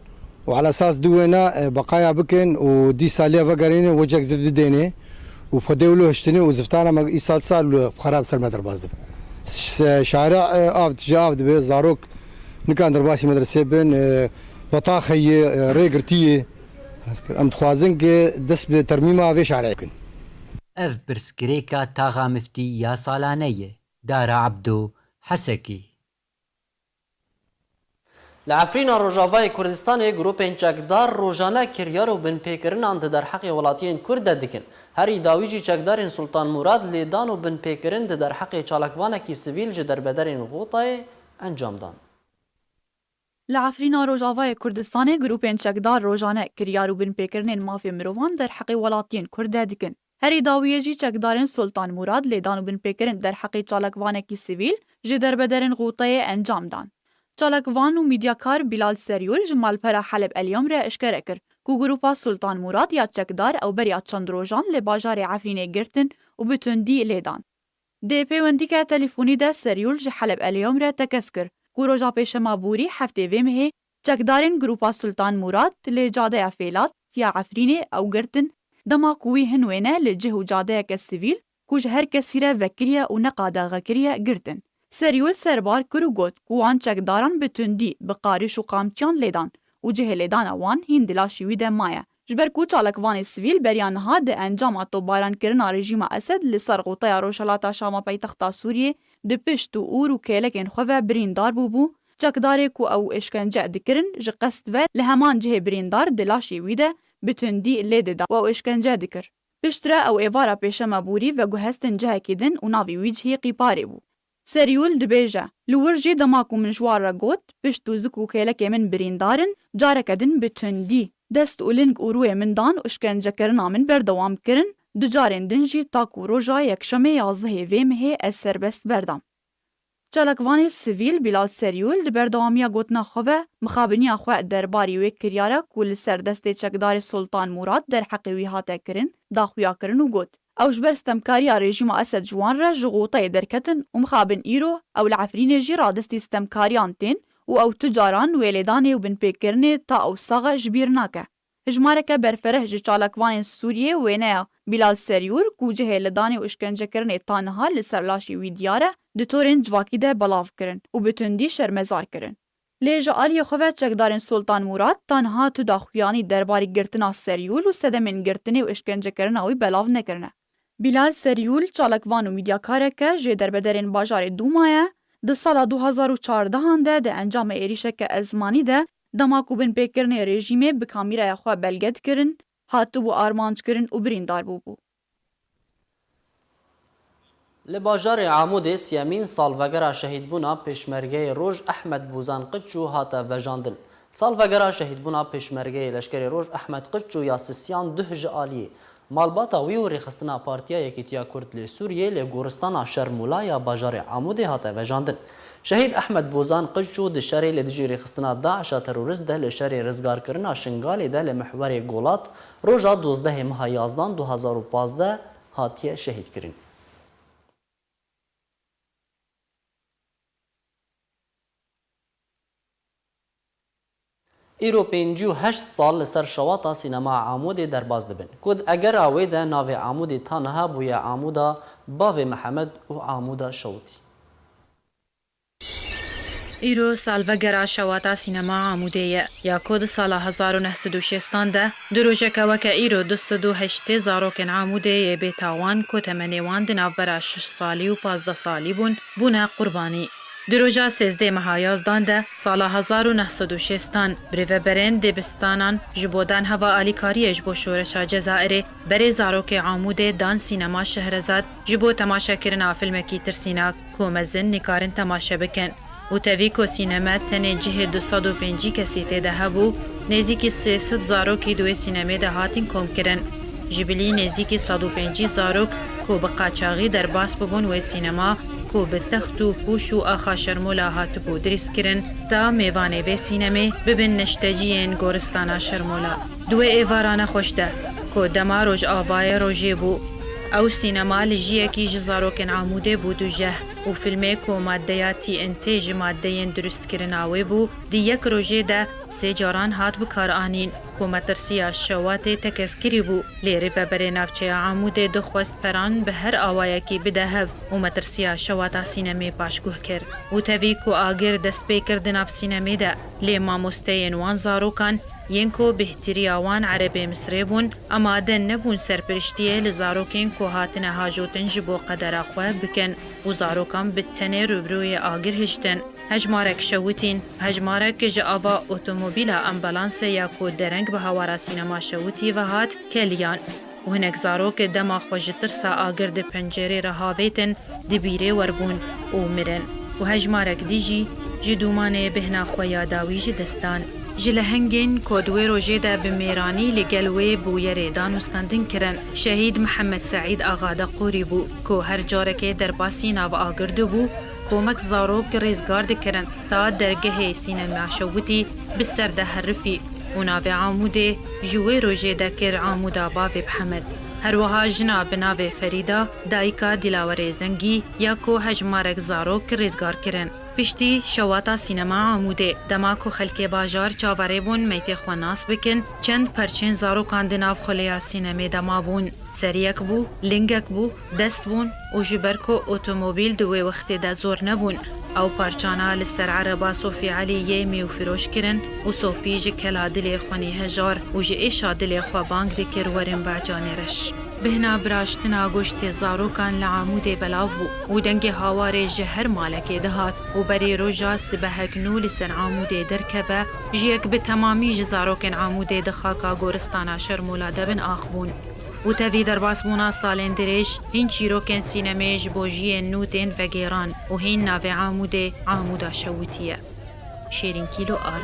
û ala esas di wêna, e, beqaya bikin û dîsa lê vegerînin wecek zift bidêne û xwedê wilo hiştine û ziftana me îsal sal wilo xerab ser me derbas dibe. Ş-, şare, e, av, tije av dibe, zarok nikan derbasî medresê bin, e, betaxeyê, e, rê girtiyê. Em dixwazin ki dest bi termîma vê şarê bikin. Ev pirsgirêka taxa miftî ya salane ye. Dara Ebdo, Hesekê. Li Efrîna Rojavayê Kurdistanê grûpên çekdar rojane kiryar û binpêkirinan di derheqê welatiyên Kurd de dikin. Herî dawî jî çekdarên Sultan Murad lêdan û binpêkirin di derheqê çalakvanekî sivîl ji derbederên Xotayê encam dan. Li Efrîna Rojavayê Kurdistanê grûpên çekdar rojane kiryar û binpêkirinên mafê mirovan derheqê welatiyên Kurd de dikin. Herî dawiyê jî çekdarên Sultan Murad lêdan û binpêkirin derheqê çalakvanekî sivîl ji derbederên Xoteyê encam dan. Çalakvan û mîdyakar Bilal Seryûl ji malpera Heleb Elyom re eşkere kir ku grûpa Sultan Murad ya çekdar ew beriya çend rojan li bajarê Efrînê girtin û bi tundî lê dan. Di pêwendîke telîfonî de Seryûl ji Heleb Elyom re tekez kir ku roja pêşema borî heftê vê mehê çekdarên grûpa Sultan Murad li cadeya Fêlat ya Efrînê ew girtin, dema ku wî hin wêne li cih û cadeyeke sivîl ku ji her kesî re vekiriye û neqadaxe kiriye girtin. Seryûl serbar kir û got ku wan çekdaran bi tundî bi qarîş û qamçiyan lêdan û cihê lêdana wan hîn di laşê wî de maye. Ji ber ku çalakvanê sivîl beriya niha di encama topbarankirina rejîma Esed li ser xotaya rojhilata Şama paytexta Sûriyê di pişt û ûr û kêlekên xwe ve birîndar bûbû, çekdarê ku ew êşkence dikirin ji qest ve li heman cihê birîndar di laşê wî de bi tundî lê dida û ew êşkence dikir. Piştre ew êvara pêşema borî veguhestin cihekî din û navê wî cihê Qîparê bû. Seryûl dibêje, li wir jî dema ku min ji wan re got, pişt û zik û kêlekê min birîndar in, careke din bi tundî dest û ling û rûyê min dan û işkencekerina min berdewam kirin, du carên din jî ta ku roja yekşemê yazdehê vê mehê ez serbest berdam. Çalakvanê sivîl Bilal Seryûl di berdewamiya gotina xwe ve mixabiniya xwe derbarî wê kiryara ku li ser destê çekdarê Sultan Murad derheqê wî hate kirin, daxuya kirin û got, Ew ji ber stemkariya rejîma Esed ji wan re ji xoteyê derketin û mixabin îro ew li Efrînê jî radestî stemkariyan tên û ew tu caran wê lêdanê û binpêkirinê ta ew saxe ji bîr nake. Hejmareke berfereh ji çalakvanên Sûriyê wêneya Bilal Seryûr ku cihê lidanê û îşkencekirinê ta niha li ser laşê wî diyar e, di torên civakî de belav kirin û bi tundî şermezar kirin. Lê ji aliyê xwe ve çekdarên Sultan Murad ta niha tu daxuyanî derbarî girtina Seryûl û sedemên girtinê û îşkencekirina wî belav nekirine. Bilal Seryûl çalakvan û mîdyakareke jê derbedarên bajarê Dûma ye, di sala du hazar û çardehan de di encama êrîşeke ezmanî de dema ku binpêkirinê rejîmê bi kamîraya xwe belge dikirin, hatibû armanckirin û birîndar bûbû. Li bajarê Amûdê siyemîn salvegera şehîdbûna pêşmergeyê roj Ehmed Bûzan Qiçû hate vejandin. Salvegera şehîdbûna pêşmergeyê leşkerê roj Ehmed Qiçû ya sisiyan duh ji aliyê malbata wî û rêxistina Partiya Yekîtiya Kurd li Sûriyê li goristana Şermûla ya bajarê Amûdê hate vejandin. Şehîd Ehmed Bozan Qiçû di şerê li dijî rêxistina DAIŞa terorist de li şerê rizgarkirina Şingalê de li mihwerê Golat roja dozdehê meha yazdan du hazar û pazdeh hatiye şehîdkirin. Îro pêncî û heşt sal li ser şewata sînema Amûdê derbas dibin, ku di egera wê de navê Amûdê ta niha bûye Amûda Bavê Mihemed û Amûda Şewitî. Îro salvegera şewata sînema Amûdê ye, ya ku di sala hezar û neh sed û şêstan de di rojeke weke îro du sed û heştê zarokên Amûdê yê bêtawan ku temenê wan di navbera şeş salî û pazdeh salî bûn, bûne qurbanî. Di roja sêzdeh meha yazdan de sala hezar û neh sed û şêstan birêveberên dibistanan ji bo dan heva alîkariyê ji bo şoreşa Cezayirê berê zarokê Amûdê dan sînema Şehrezad ji bo temaşekirina filmekî tirsînak ku mezin nikarin temaşe bikin. Û tevî ku sîneme tenê cihê du sed û pêncî kesî tê de hebû, nêzîkî sê sed zarokî di wê sînemê de hatin komkirin. Ji bilî nêzîkî sed û pêncî zarok ku bi qaçaxî derbas bibûn wê sînema, ku bi text û pûş û axa Şermola hatibû dirîskirin, ta mêvanê vê sînemê bibin neşteciyên goristana Şermola. Di wê êvara nexweş de, ku dema rojavayê rojê bû, ew sînema li jiyekî ji zarokên Amûdê bû dûjeh û filmê ku maddeya T N T ji maddeyên dirustkirina wê bû, di yek rojê de sê caran hat bikaranîn. Ku metirsiya şewatê tekez kirîbû, lê rêveberê navçeya Amûdê dixwest peran bi her awayekî bide hev û metirsiya şewata sînemê paşguh kir. Û tevî ku agir dest pê kir di nav sînemê de, lê mamosteyên wan zarokan, yên ku bêhtiriya wan erebê Misrê bûn, amade nebûn serpiriştiyê li zarokên ku hatine hajotin ji bo qedera xwe bikin û zarokan bi tenê rûbirûyê agir hiştin. Hejmarek şewitîn, hejmarek ji ava otomobîla ambulansê ya ku dereng bi hawara sînema şewitî ve hat, keliyan û hinek zarok dema xwe ji tirsa agir di pencerê re havêtin, di bîrê werbûn û mirin û hejmarek dî jî ji dûmanê bêhna xwe ya dawî ji dest dan. Ji lehengên ku di wê rojê de bi mêranî li gel wê bûyerê dan û standin kirin, şehîd Mihemed Seîd Axa Deqûrî bû, ku her carekê derbasî nav agir dibû, komek zarok rêzgar dikirin ta dergehê sînema şewitî bi ser de herifî û navê Amûdê ji wê rojê de kir Amûda Bavê Mihemed. Her wiha jina bi navê Ferîda, dayika Dîlawerê Zengî, ya ku hejmarek zarok rêzgar kirin. Piştî şewata sînema Amûdê, dema ku xelkê bajar çaverê bûn meytê xwe nas bikin, çend perçên zarokan di nav xuleya sînemê de mabûn. Seriyek bû, lingek bû, dest bûn û ji ber ku otomobîl di wê wextê de zor nebûn, ew parçana li ser ereba Sofî Elî yê mî û firoş kirin û Sofî ji kela dilê xwe nê hejar û ji êşa dilê xwe bang dikir werin Becanê reş. Bihna biraştina goştê zarokan li Amûdê belav bû û dengê hawarê ji her malekê dihat û berî roja sibehek nû li ser Amûdê derkeve, jiyek bi temamî ji zarokên Amûdê di xaka goristana Şermola de bin ax bûn. Û tevî derbasbûna salên dirêj, hîn çîrokên sînemê ji bo jiyên nû tên vegêran û hîn navê Amûdê Amûda şewitiye. Şêrîn Kîlo Al.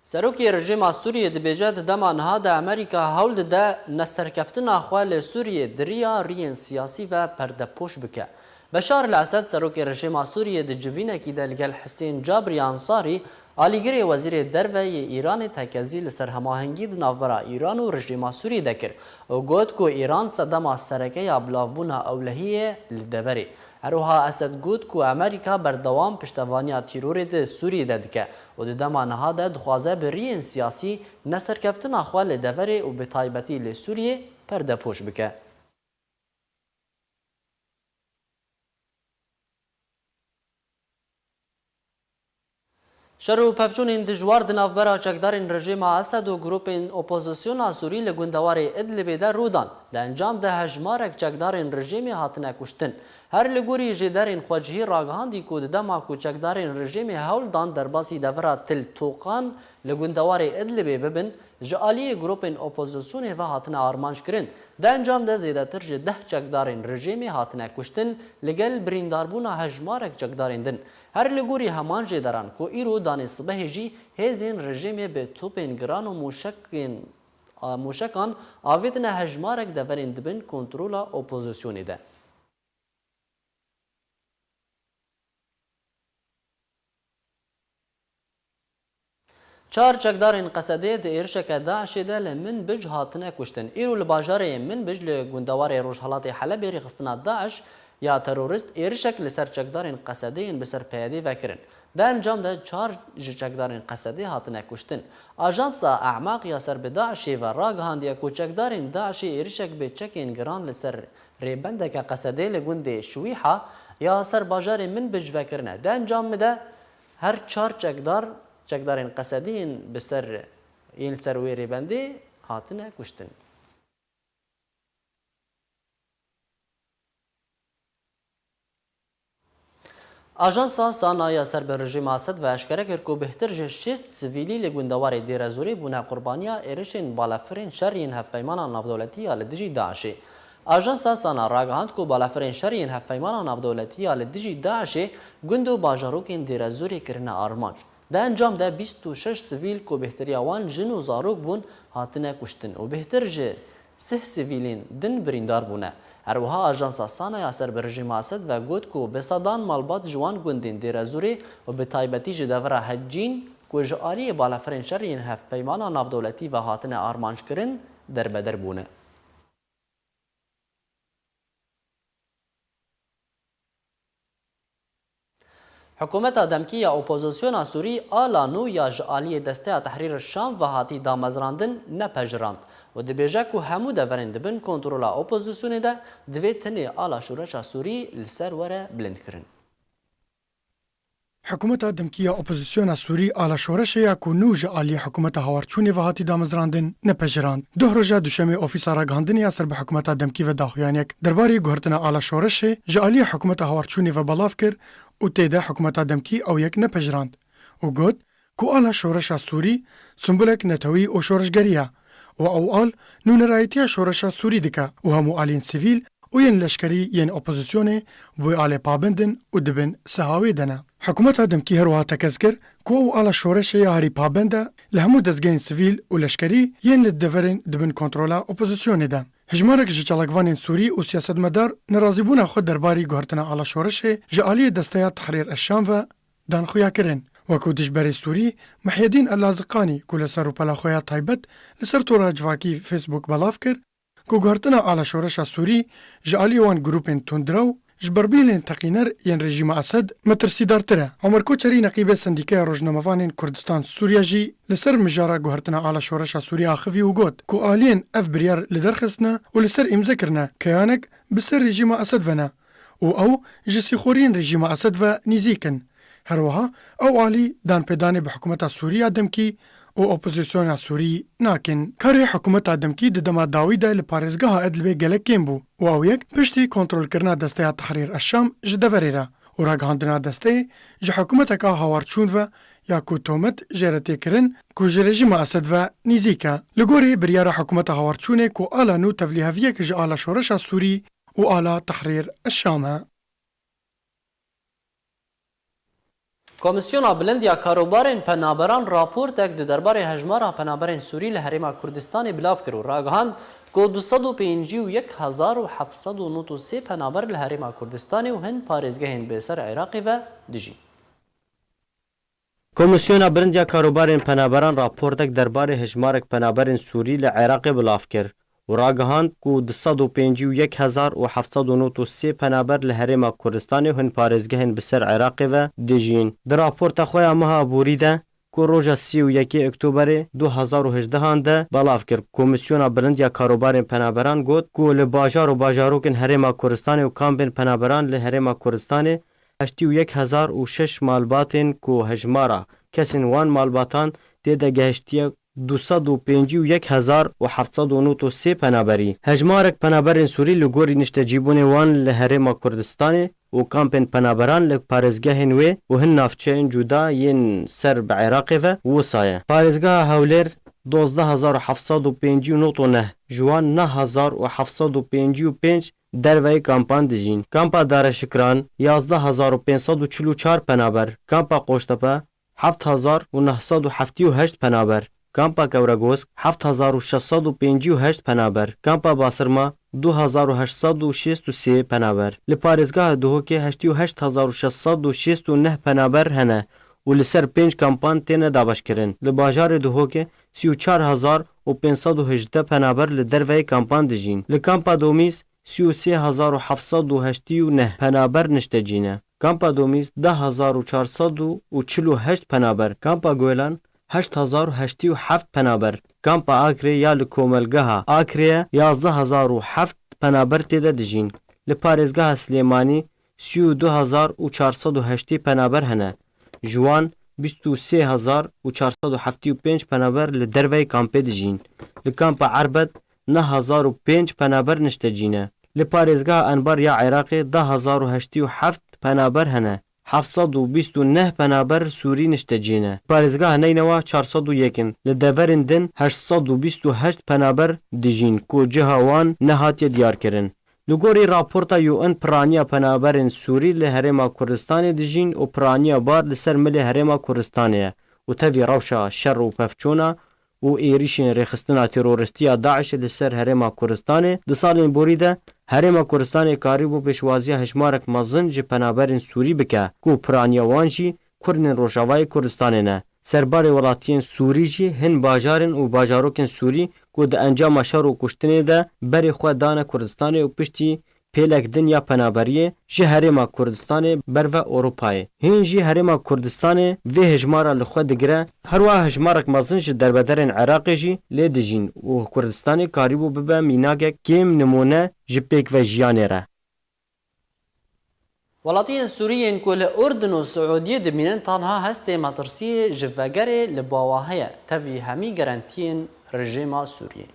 Serokê rejîma Sûriyê dibêje, di dema niha de Amerîka hewl dide neserkeftina xwe li Sûriyê di riya riyên siyasî ve perdepoş bike. Beşar el Esed, serokê rejîma Sûriyê, di civînekî de li gel Hisên Cabirî Ansarî, alîgirê wezîrê derve yê Îranê, tekezî li ser hemahengî di navbera Îran û rejîma Sûriyê de kir û got ku Îran sedema sereke ya bilavbûna ewlehiyê ye li deverê. Her wiha Esed got ku Amerîka berdewam piştevaniya tîrorê di Sûriyê de dike û di dema niha de dixwaze bi riyên siyasî neserkeftina xwe li deverê û bi taybetî li Sûriyê perdepoş bike. Şer û pevçûnên dijwar di navbera çekdarên rejîma Esed û grûpên opozisyona Sûrî li gundewarê Idlibê de rû dan. Di encam de hejmarek çekdarên rejîmê hatine kuştin. Her li gorî jêderên xwecihî ragihandî ku di dema ku çekdarên rejîmê hewl dan derbasî devera Til Toqan li gundewarê Idlibê bibin, ji aliyê grûpên opozisyonê ve hatine armanc kirin. Di encam de zêdetir ji deh çekdarên rejîmê hatine kuştin, li gel birîndarbûna hejmarek çekdarên din. Her li gorî heman jêderan ku îro danê sibehê jî hêzên rejîmê bi topên giran û mûşekên, a, mûşekan avêtine hejmarek deverên dibin kontrola opozisyonê de. Çar çekdarên Qesedê di êrişeke DAIŞê de li Minbij hatine kuştin. Îro li bajarê Minbij li gundewarê rojhelatê Helebê rêxistina DAIŞ ya terorîst êrişek li ser çekdarên Qesedê yên bi ser PYDê ve kirin. Di encam de çar ji çekdarên Qesedê hatine kuştin. Ajansa E'maq ya ser bi DAIŞê ve ragihandiye ku çekdarên DAIŞê êrişek bi çekên giran li ser rêbendeke Qesedê li gundê Şwîha ya ser bajarê Minbij vekirine. Di encamê de her çar çekdar, çekdarên Qesedê yên bi ser, yên li ser wê rêbendê hatine kuştin. Ajansa SANA ya ser bi rejîma Esed ve eşkere kir ku bêhtir ji şêst sivîlî li gundewarê Dêrezorê bûne qurbaniya êrişên balafirên şer yên hevpeymana navdewletî ya li dijî DAIŞê. Ajansa SANA ragihand ku balafirên şer yên hevpeymana navdewletî ya li dijî DAIŞê gund û bajarokên Dêrezorê kirine armanc. Di encam de bîst û şeş sivîl ku bêhtiriya wan jin û zarok bûn, hatine kuştin û bêhtir ji sih sivîlên din birîndar bûne. Her wiha Ajansa SANA ya ser bi rejîma Esed ve got ku bi sedan malbat ji wan gundên Dêrezorê û bi taybetî ji devera Hecîn ku ji aliyê balafirên şer yên hevpeymana navdewletî ve hatine armanckirin, derbeder bûne. Hikûmeta demkî ya opozisyona Sûrî ala nû ya ji aliyê Desteya Tehrîr Şam ve hatî damezrandin nepejirand û dibêje ku hemû deverên di bin kontrola opozisyonê de divê tenê ala şoreşa Sûrî li ser were bilindkirin. Hikûmeta demkî ya opozisyona Sûrî ala şoreşê ya ku nû ji aliyê hikûmeta hawarçûnê ve hatî damezrandin, nepejirand. Duh roja duşemê Ofîsa Ragihandinê ya ser bi hikûmeta demkî ve daxuyaniyek derbarê guhertina ala şoreşê ji aliyê hikûmeta hawarçûnê ve belav kir û tê de hikûmeta demkî ew yek nepejirand û got ku ala şoreşa Sûrî simbulek netewî û şoreşgerî ye û ew al nûnerayetiya şoreşa Sûrî dike û hemû aliyên sivîl û yên leşkerî yên opozisyonê bi wê alê pabend in û di bin siha wê de ne. Hikûmeta demkî her wiha tekez kir ku ew ala şoreşê ya herî pabend e li hemû dezgehên sivîl û leşkerî yên li deverên di bin kontrola opozisyonê de. Hejmarek ji çalakvanên Sûrî û siyasetmedar nerazîbûna xwe derbarî guhertina ala şoreşê ji aliyê Desteya Tehrîr Eşşam ve dan xuyakirin. Wekû dijberê Sûrî Mihyedîn El Laziqanî ku li ser rûpela xwe ya taybet li ser tora civakî Facebook belav kir, ku guhertina ala şoreşa Sûrî ji alî wan grûpên tundrew ji berbîlên teqîner yên rejîma Esed metirsîdartir e. Omer Koçerî neqîbê Sendîkeya Rojnamevanên Kurdistan Sûriye jî li ser mijara guhertina ala şoreşa Sûrî axivî û got ku aliyên ev biryar li der xistine û li ser îmze kirine keyanek bi ser rejîma Esed ve ne û ew ji sîxoriyên rejîma Esed ve nîzîk in. Her wiha ew alî danpêdanê bi hikûmeta Sûrî ya demkî û opozisyona Sûrî nakin. Karê hikûmeta demkî di dema dawî de li parêzgeha Idlibê gelek kêm bû û ew yek piştî kontrolkirina Desteya Tehrîr Eşşam ji deverê re û ragihandina desteyê ji hikûmeteka hawarçûn ve ya ku tomet jê re tê kirin ku ji rejîma Esed ve nîzîk e. Li gorî biryara hikûmeta hawarçûnê ku ala nû tevlîheviyek ji ala Şoreşa Sûrî û ala Tehrîr Eşşam e. Komîsyona Bilind ya Karobarên Penaberan raportek di derbarê hejmara penaberên Sûrî li Herêma Kurdistanê belav kir û ragihand ku du sed û pêncî û yek hezar û heft sed û nod û sê penaber li Herêma Kurdistanê û hin parêzgehên bi ser Iraqê ve dijîn. Komîsyona Bilind ya Karobarên Penaberan raportek derbarê hejmarek penaberên Sûrî li Iraqê belav kir û ragihand ku du sed û pêncî û yek hezar û heft sed û nod û sê penaber li Herêma Kurdistanê û hin parêzgehên bi ser Iraqê ve dijîn. Di raporta xwe ya meha Aborî de ku roja sî û yekê Oktoberê du hezar û hejdehan de belav kir, Komîsyona Bilind ya Karobarên Penaberan got ku li bajar û bajarokên Herêma Kurdistanê û kampên penaberan li Herêma Kurdistanê heştî û yek hezar û şeş malbatên ku hejmara kesên wan malbatan tê de gehiştiye du sed û pêncî û yek hezar û heft sed û nod û sê penaberî. Hejmarek penaberên Sûrî li gorî niştecîbûnê wan li Herêma Kurdistanê û kampên penaberan li parêzgehên wê û hin navçeyên cuda yên ser bi Iraqê ve wisa ye. Parêzgeha Hewlêr dozdeh hezar û heft sed û pêncî û nod û neh, ji wan neh hezar û heft sed û pêncî û pênc derveyî kampan dijîn. Kampa Dara Şikran yazdeh hezar û pênc sed û çil û çar penaber, Kampa Qoştepe heft hezar û neh sed û heftî û heşt penaber, Kampa Kewregosk heft hezar û şeş sed û pêncî û heşt penaber, Kampa Basirma du hezar û heşt sed û şêst û sê penaber. Li parêzgeha Duhokê heştî û heşt hezar û şeş sed û şêst û neh penaber hene û li ser pênc kampan têne dabeşkirin. Li bajarê Duhokê sî û çar hezar û pênc sed û hejdeh penaber li derveyê kampan dijîn. Li Kampa Domîz sî û sê hezar û heft sed û heştî û neh penaber niştecî ne. Kampa Domîz deh hezar û çar sed û çil û heşt penaber, Kampa Golan heşt hezar û heştî û heft penaber, Kampa Akrê ya li komelgeha Akrê ye yazdeh hezar û heft penaber tê de dijîn. Li parêzgeha Silêmanî sî û du hezar û çar sed û heştê penaber hene. Ji wan bîst û sê hezar û çar sed û heftê û pênc penaber li derveyê kampê dijîn. Li Kampa Erbet neh hezar û pênc penaber niştecî ne. Li parêzgeha Enbar ya Iraqê deh hezar û heştê û heft penaber hene. Heft sed û bîst û neh penaber Sûrî niştecî ne. Parêzgeha Neynewa çar sed û yek in. Li deverên din heşt sed û bîst û heşt penaber dijîn ku ciha wan nehatiye diyarkirin. Li gorî raporta U N piraniya penaberên Sûrî li Herêma Kurdistanê dijîn û piraniya bar li ser milê Herêma Kurdistanê ye û tevî rewşa şer û pevçûna û êrîşên rêxistina terorîstî ya DAIŞê li ser Herêma Kurdistanê di salên borî de Herêma Kurdistanê karîbû pêşwaziya hejmarek mezin ji penaberên Sûrî bike ku piraniya wan jî kurdên Rojavayê Kurdistanê ne. Serbarê welatiyên Sûrî jî hin bajarên û bajarokên Sûrî ku di encama şer û kuştinê de berê xwe dane Kurdistanê û piştî pêlek din ya penaberiyê ji Herêma Kurdistanê ber ve Ewropayê. Hîn jî Herêma Kurdistanê vê hejmara li xwe digire. Her wiha hejmarek mezin ji derbederên Iraqê jî lê dijîn û Kurdistanê karîbû bibe mînakek kêm nimûne ji pêkvejiyanê re. Welatiyên Sûrî yên ku li Urdun û Siûdiyê dimînin tanha hestê metirsiyê ji vegerê li bawa heye, tevî hemî gerentiyên rejîma Sûriyê.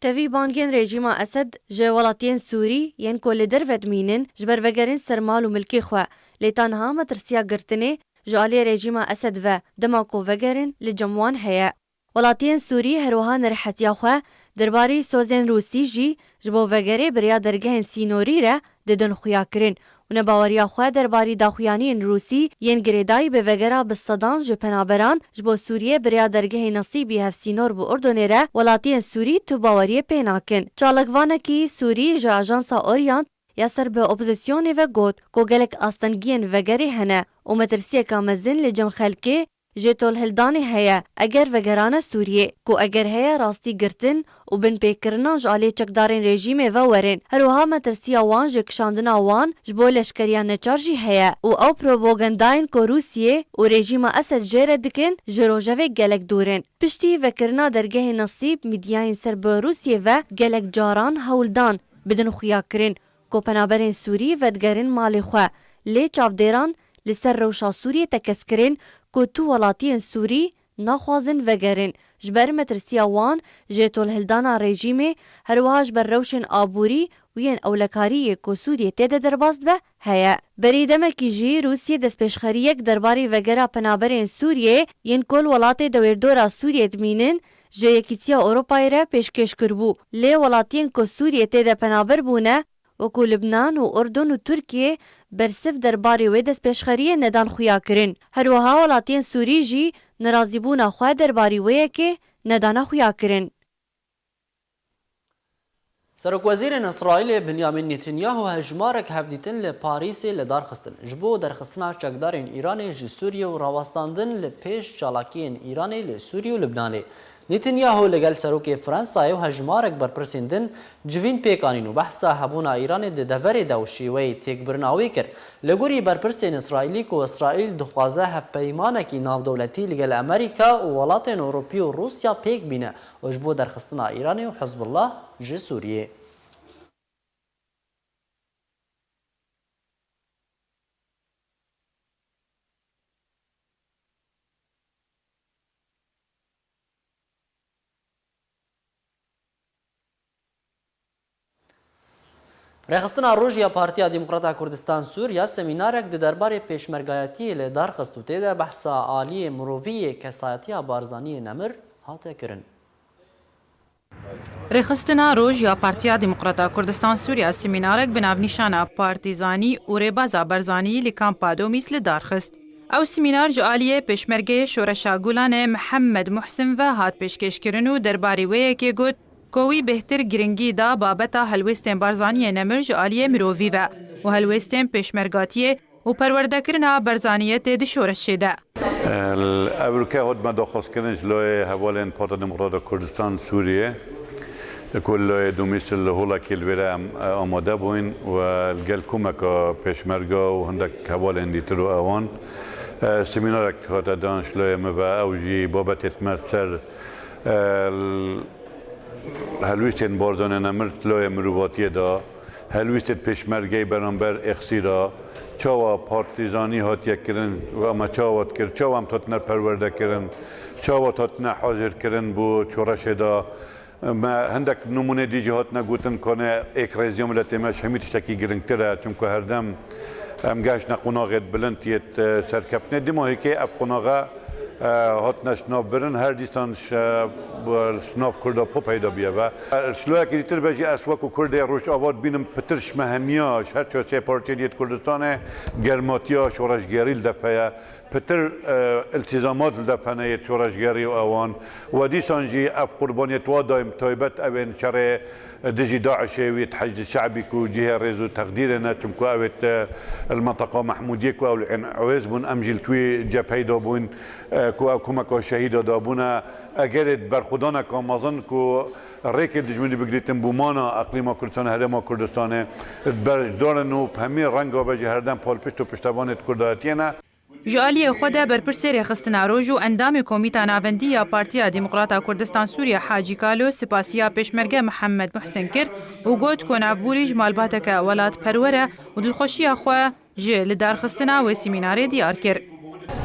Tevî bangên rejîma Esed ji welatiyên Sûrî yên ku li derve dimînin ji ber vegerin ser mal û milkê xwe, lê tanha metirsiya girtinê ji aliyê rejîma Esed ve dema ku vegerin li cem wan heye. Welatiyên Sûrî herwiha nerehetiya xwe derbarî sozên Rûsî jî ji bo vegerê bi rêya dergehên sînorî re didin xuyakirin û nebaweriya xwe derbarî daxuyaniyên Rûsî yên girêdayî bi vegera bi sedan ji penaberan ji bo Sûriyê bi rêya dergehê Nesîbî hevsînor bi Urdunê re welatiyên Sûrî tu baweriyê pê nakin. Çalakvanekî Sûrî ji Ajansa Orient ya ser bi opozisyonê ve got ku gelek astengiyên vegerê hene û metirsiyeka mezin li cem xelkê jê tolhildanê heye eger vegerane Sûriyê, ku eger heye rastî girtin û binpêkirina ji alî çekdarên rejîmê ve werin. Her wiha metirsiya wan ji kişandina wan ji bo leşkeriya neçar jî heye û ew propagandayên ku Rûsiyê û rejîma Esed jê re dikin ji rojevê gelek dûr in. Piştî vekirina dergehê Nesîb, mîdyayên ser bi Rûsiyê ve gelek caran hewl dan bidin xuyakirin ku penaberên Sûrî vedigerin malê xwe, lê çavdêran li ser rewşa Sûriyê tekez kirin ku tu welatiyên Sûrî naxwazin vegerin, ji ber metirsiya wan ji tolhildana rejîmê, her wiha ji ber rewşên aborî û yên ewlekarî yê ku Sûriyê tê de derbas dibe, heye. Berî demekî jî Rûsiyê destpêşxeriyek derbarê vegera penaberên Sûriyê yên ku li welatê dewêrdora Sûriyê dimînin, ji Yekîtiya Ewropayê re pêşkêş kiribû. Lê welatiyên ku Sûriyê tê de penaber bûne, wekû Libnan û Urdun û Tirkiye, bersiv derbarê wê destpêşxeriyê nedan xuya kirin. Her wiha welatiyên Sûrî jî nerazîbûna xwe derbarî wê yekê nedana xuya kirin. Serokwezîrên Îsraîlê Benyamin Netanyahu hejmarek hevdîtin li Parîsê li dar xistin, ji bo derxistina çekdarên Îranê ji Sûriyê û rawestandin li pêş çalakiyên Îranê li Sûriyê û Libnanê. Netanyahu li gel Serokê Fransayê û hejmarek berpirsên din civîn pêk anîn û behsa hebûna Îranê di deverê de û şêweyê têkbirina wê kir. Li gorî berpirsên Îsraîlî ku Îsraîl dixwaze hevpeymanekî navdewletî li gel Amerîka û welatên Ewropî û Rûsya pêk bîne û ji bo derxistina Îranê û Hizbullah ji Sûriyê. Rêxistina Roj ya Partiya Demokrata Kurdistan Sûriya semînarek di derbarê pêşmergayetiyê li dar xist û tê de behsa aliyê mirovî yê kesayetiya Barzaniyê Nemir hate kirin. Rêxistina Roj ya Partiya Demokrata Kurdistan Sûriya semînarek bi navnîşana Partîzanî û Rêbaza Barzanî li Kampa Domîs li dar xist. Ew semînar ji aliyê pêşmergeyê Şoreşa Gulanê Mihemed Muhsin ve hat pêşkêşkirin û derbarê wê yekê got ku wî bêhtir giringî da babeta helwêstên Barzaniyê Nemir ji aliyê mirovî ve û helwêstên pêşmergatiyê û perwerdekirina Barzaniyê tê di şoreşê de. Ev ûke hotme daxwazkirin ji layê hevalên Partiya Demokrata Kurdistan Sûriyê, ku li layê Domîs li holekê li vêre em, e, amade bûyn û li gel komeka pêşmerga û hindek hevalên dîtir û ewan, e, semînarek hate dan ji layê me ve, ew jî babetê me ser, e, helwîstên Barzanê Nemir di layê mirovatiyê de, helwîstê pêşmergeyê beramber Êxsî de, çawa partîzanî hatiye kirin û ema çawa dikir, çawa em hatine perwerde kirin, çawa hatine hazir kirin bo şoreşê de. Me hindek nimûnê dî jî hatine gotin, kane êkrêziya miletê me ji hemî tiştekî giringtir e, çimku herdem em gehiştine qonaxê bilind yê, e, serkeftinê. Dima hêkê ev qonaxe, e, hatine şinavbirin, her dîsan ji, e, şinav Kurda bi xwe peyda bûye ve. E, ji layekî dîtir ve jî ez wekû Kurdê Rojava dibînim pitir ji me hemiya, ji her çar sê partiyên yê di Kurdistanê germatiya şoreşgerî li def heye. Pitir, e, îltîzamat li def hene yê şoreşgerî û ewan. We dîsan jî ev qurbaniyê wa dayim taybet ew ên şerê dijî DAIŞê wî di Heşdî Şe'bî ku cihê rêz û teqdîrê ne, çimku ew ê, e, li menteqa Mehmûdiyê ku ew li Ên Ewêz bûn, em jî li wî cepheyê de bûn, e, ku ew komeka şehîda dabûne. Egerê berxwedaneka mezin ku rêkê dijminî bigirîtin bo mana eqlîma Kurdistanê, herêma Kurdistanê, beşdar in û bi hemî renga be jî herdem palpişt û piştevanê di Kurdayetiyê ne. Ji aliyê xwe de berpirsê rêxistina roj û endamê Komîta Navendî ya Partiya Demokrata Kurdistan Sûriye Hacî Kalo spasiya pêşmerge Mihemed Muhsin kir û got ku navborî ji malbateke welatperwer e û dilxweşiya xwe ji lidarxistina wê semînarê diyar kir.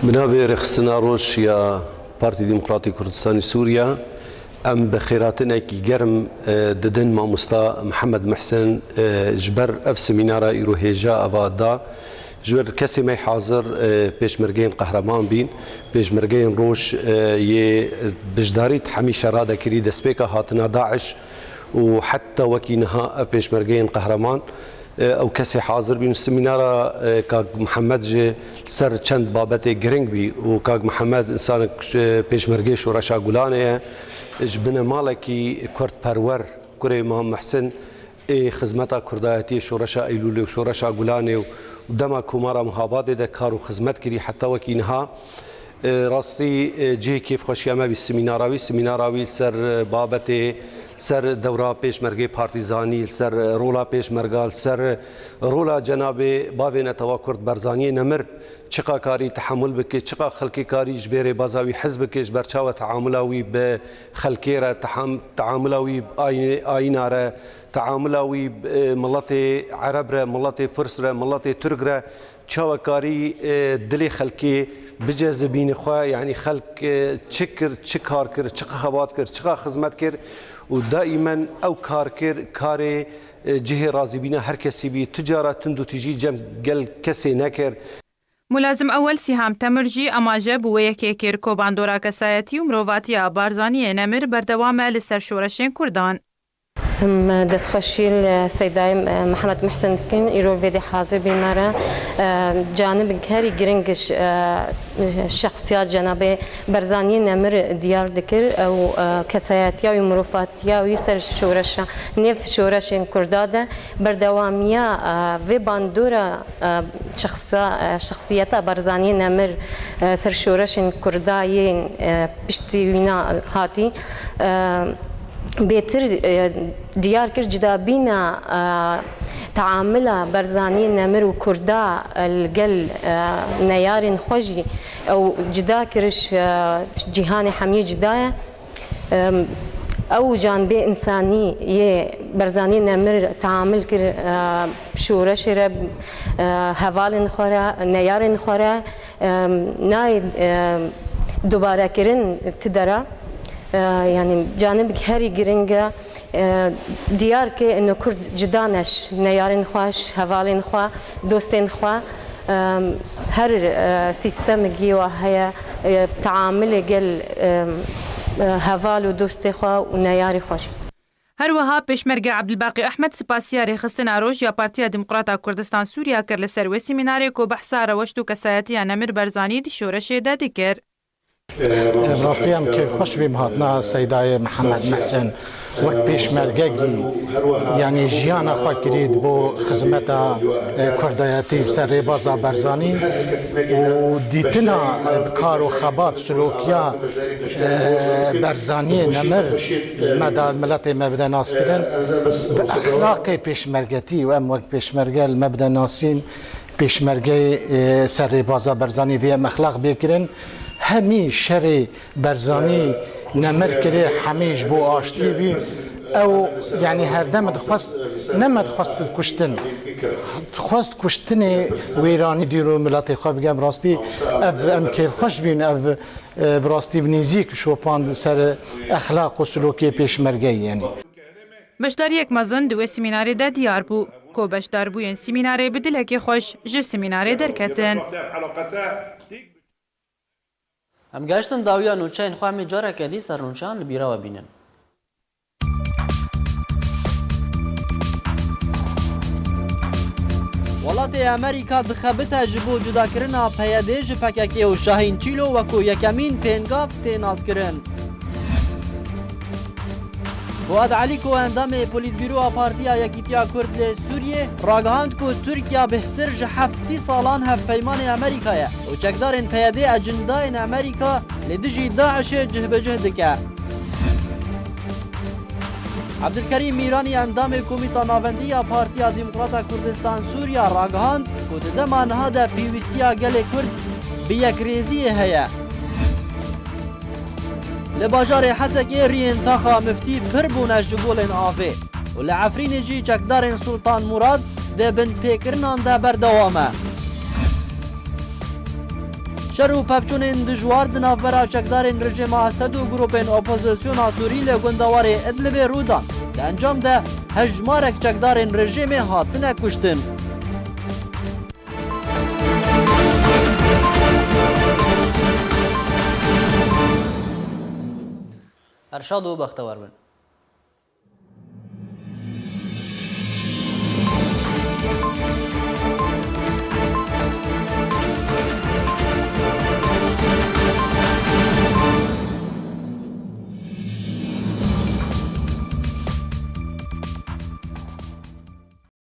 Bi navê Rêxistina Roj ya Partî Demokratî Kurdistanî Sûriye, em bi xêratinekî germ, e, didin mamosta Mihemed Muhsin, e, ji ber ev semînara îro hêja eva da. Ji ber kesê me hazir, e, pêşmergeyên qehreman bîn, pêşmergeyên roj, e, yê bijdarî di hemî şera de kirî, destpêka hatina DAIŞ û heta wekî niha ev pêşmergeyên qehreman, e, ew kesê hazir bîn. Semînara, e, Kak Mihemed jî li ser çend babetê giring bî û Kak Mihemed însanek, e, pêşmergeyê Şoreşa Gulanê ye. Ji binemalekî kurdperwer, kurê Mam Mehsin, ê xizmeta kurdayetiyê, şoreşa Eylûlê û şoreşa Gulanê û dema Komara Mihabadê de kar û xizmet kirî heta wekî niha. E, rastî, e, cihê kêfxweşiya me bî semînara wî, semînara wî li ser, e, babetê, li Ser dewra pêşmergê partîzanî, li ser rola pêşmerga, li ser rola cenabê bavê netewa Kurd Berzaniyê Nemir, çiqa karî tehemul bike, çiqa xelkê karî ji vê rêbaza wî hez bike, ji ber çawa teamula wî bi xelkê re, teham-, teamula wî bi ayî-, ayîna re, teamula wî bi, e, miletê Ereb re, miletê Firs re, miletê Tirk re, çawa karî, e, dilê xelkê bicezibîne xwe, yanî xelk, e, çi kir, çi kar kir, çi xebat kir, çiqa xizmet kir û daîmen ew kar kir, karê, e, cihê razîbîna her kesî bî. Tu cara tundûtîjî cem gel kesê nekir. Mulazim Ewel Sîham Temir jî amaje bi wê yekê kir ku bandora kesayetî û mirovatiya Barzaniyê Nemir berdewam e li ser şoreşên Kurdan. Em destxweşî li Seydayê Mihemed Mihsin dikin, îro vê dê hazir bî me re. E, canibek herî giring ji, e, şexsiya cenabê Berzaniyê Nemir diyar dikir. Ew, e, kesayetiya wî, mirovatiya wî ser şoreşa, nêv şoreşên Kurda de berdewamiya, e, vê bandora, e, şexsa-, e, şexsiyeta Barzaniyê Nemir, e, ser şoreşên Kurda yên, e, piştî wîna hatî, e, bêtir, e, diyar kir, cudabîna, e, teamula Barzaniyê Nemir û Kurda, e, li gel, e, neyarên xwe jî ew cuda kir, ji, e, cîhanê hemî cuda ye. Em, ew canibê însanî yê Berzaniyê Nemir teamul kir, e, şoreşê re, e, hevalên xwe re, neyarên xwe re, em, nayê, em, dubarekirin ti dera. E, yanî canibek herî giring e, e, diyar ke ino Kurd cuda ne ji neyarên xwe, ji hevalên xwe, dostên xwe, em, her, e, sîstemekî wa heye, e, teamulê gel, em, e, heval û dostê xwe û neyarê xwe jî. Her wiha Pêşmerge Ebdulbaqî Ehmed spasiya rêxistina roj ya Partiya Demokrata Kurdistan Sûriya kir li ser wê semînarê ku behsa rewşt û kesayetiya Nemir Berzanî di şoreşê de dikir. Bi rastî em kêfxweş bîm hatina Seydayê Mihemed Mehsen wek pêşmergekî, yanî jiyana xwe kirî bo xizmeta, e, kurdayetî bi ser rêbaza Berzanî û dîtina, e, bi kar û xebat, silokiya, e, Berzaniyê Nemir me da miletê me bide naskirin. Bi exlaqê pêşmergetî û em wek pêşmerge li me bide nasîn, pêşmergeyê, e, ser rêbaza Berzanî vê em exlaq bê kirin. Hemî şerê Berzanî Nemir kirê hemî ji bo aştiyê bî. Ew, yanî herdem dixwest, ne me dixwest kuştin. Dixwest kuştinê wêranî dîr û miletê xwe bike. Bi rastî ev em kêfxweş bîn, ev, e, bi rastî bi nêzîk şopand ser exlaq û silokê pêşmergeyê, yanî. Beşdariyek mezin di wê semînarê de diyar bû, ku beşdarbûyên semînarê bi dilekê xweş ji semînarê derketin. Em gehiştin dawiya nûçeyên xwe, em ê careke dî ser nûçeyan li bîra we bînin. Welatê Amerîka dixebite ji bo cudakirina P Y D ji P K K û Şahîn Çîlo wekû yekemîn pêngav tê naskirin. Fuad Elî ku endamê Polîtbîroya Partiya Yekîtiya Kurd li Sûriyê ragihand ku Tirkiye bêhtir ji heftî salan hevpeymanê Amerîka ye û çekdarên P Y D ecindayên Amerîka li dijî DAIŞ'ê cihbicih dike. Ebdulkerîm Mîranî endamê Komîta Navendî ya Partiya Demokrata Kurdistan Sûriya ragihand ku di dema niha de pêwîstiya gelê Kurd bi yekrêziyê heye. Li bajarê Hesekê riyên taxa miftî pir bûne ji golên avê û li Efrînê jî çekdarên Sultan Murad di binpêkirinan de berdewam e. Şer û pevçûnên dijwar di navbera çekdarên rejîma Esed û grûpên opozisyona Sûrî li gundewarê Idlibê rû dan. Di encam de hejmarek çekdarên rejîmê hatine kuştin. Her şad û bextewar bin.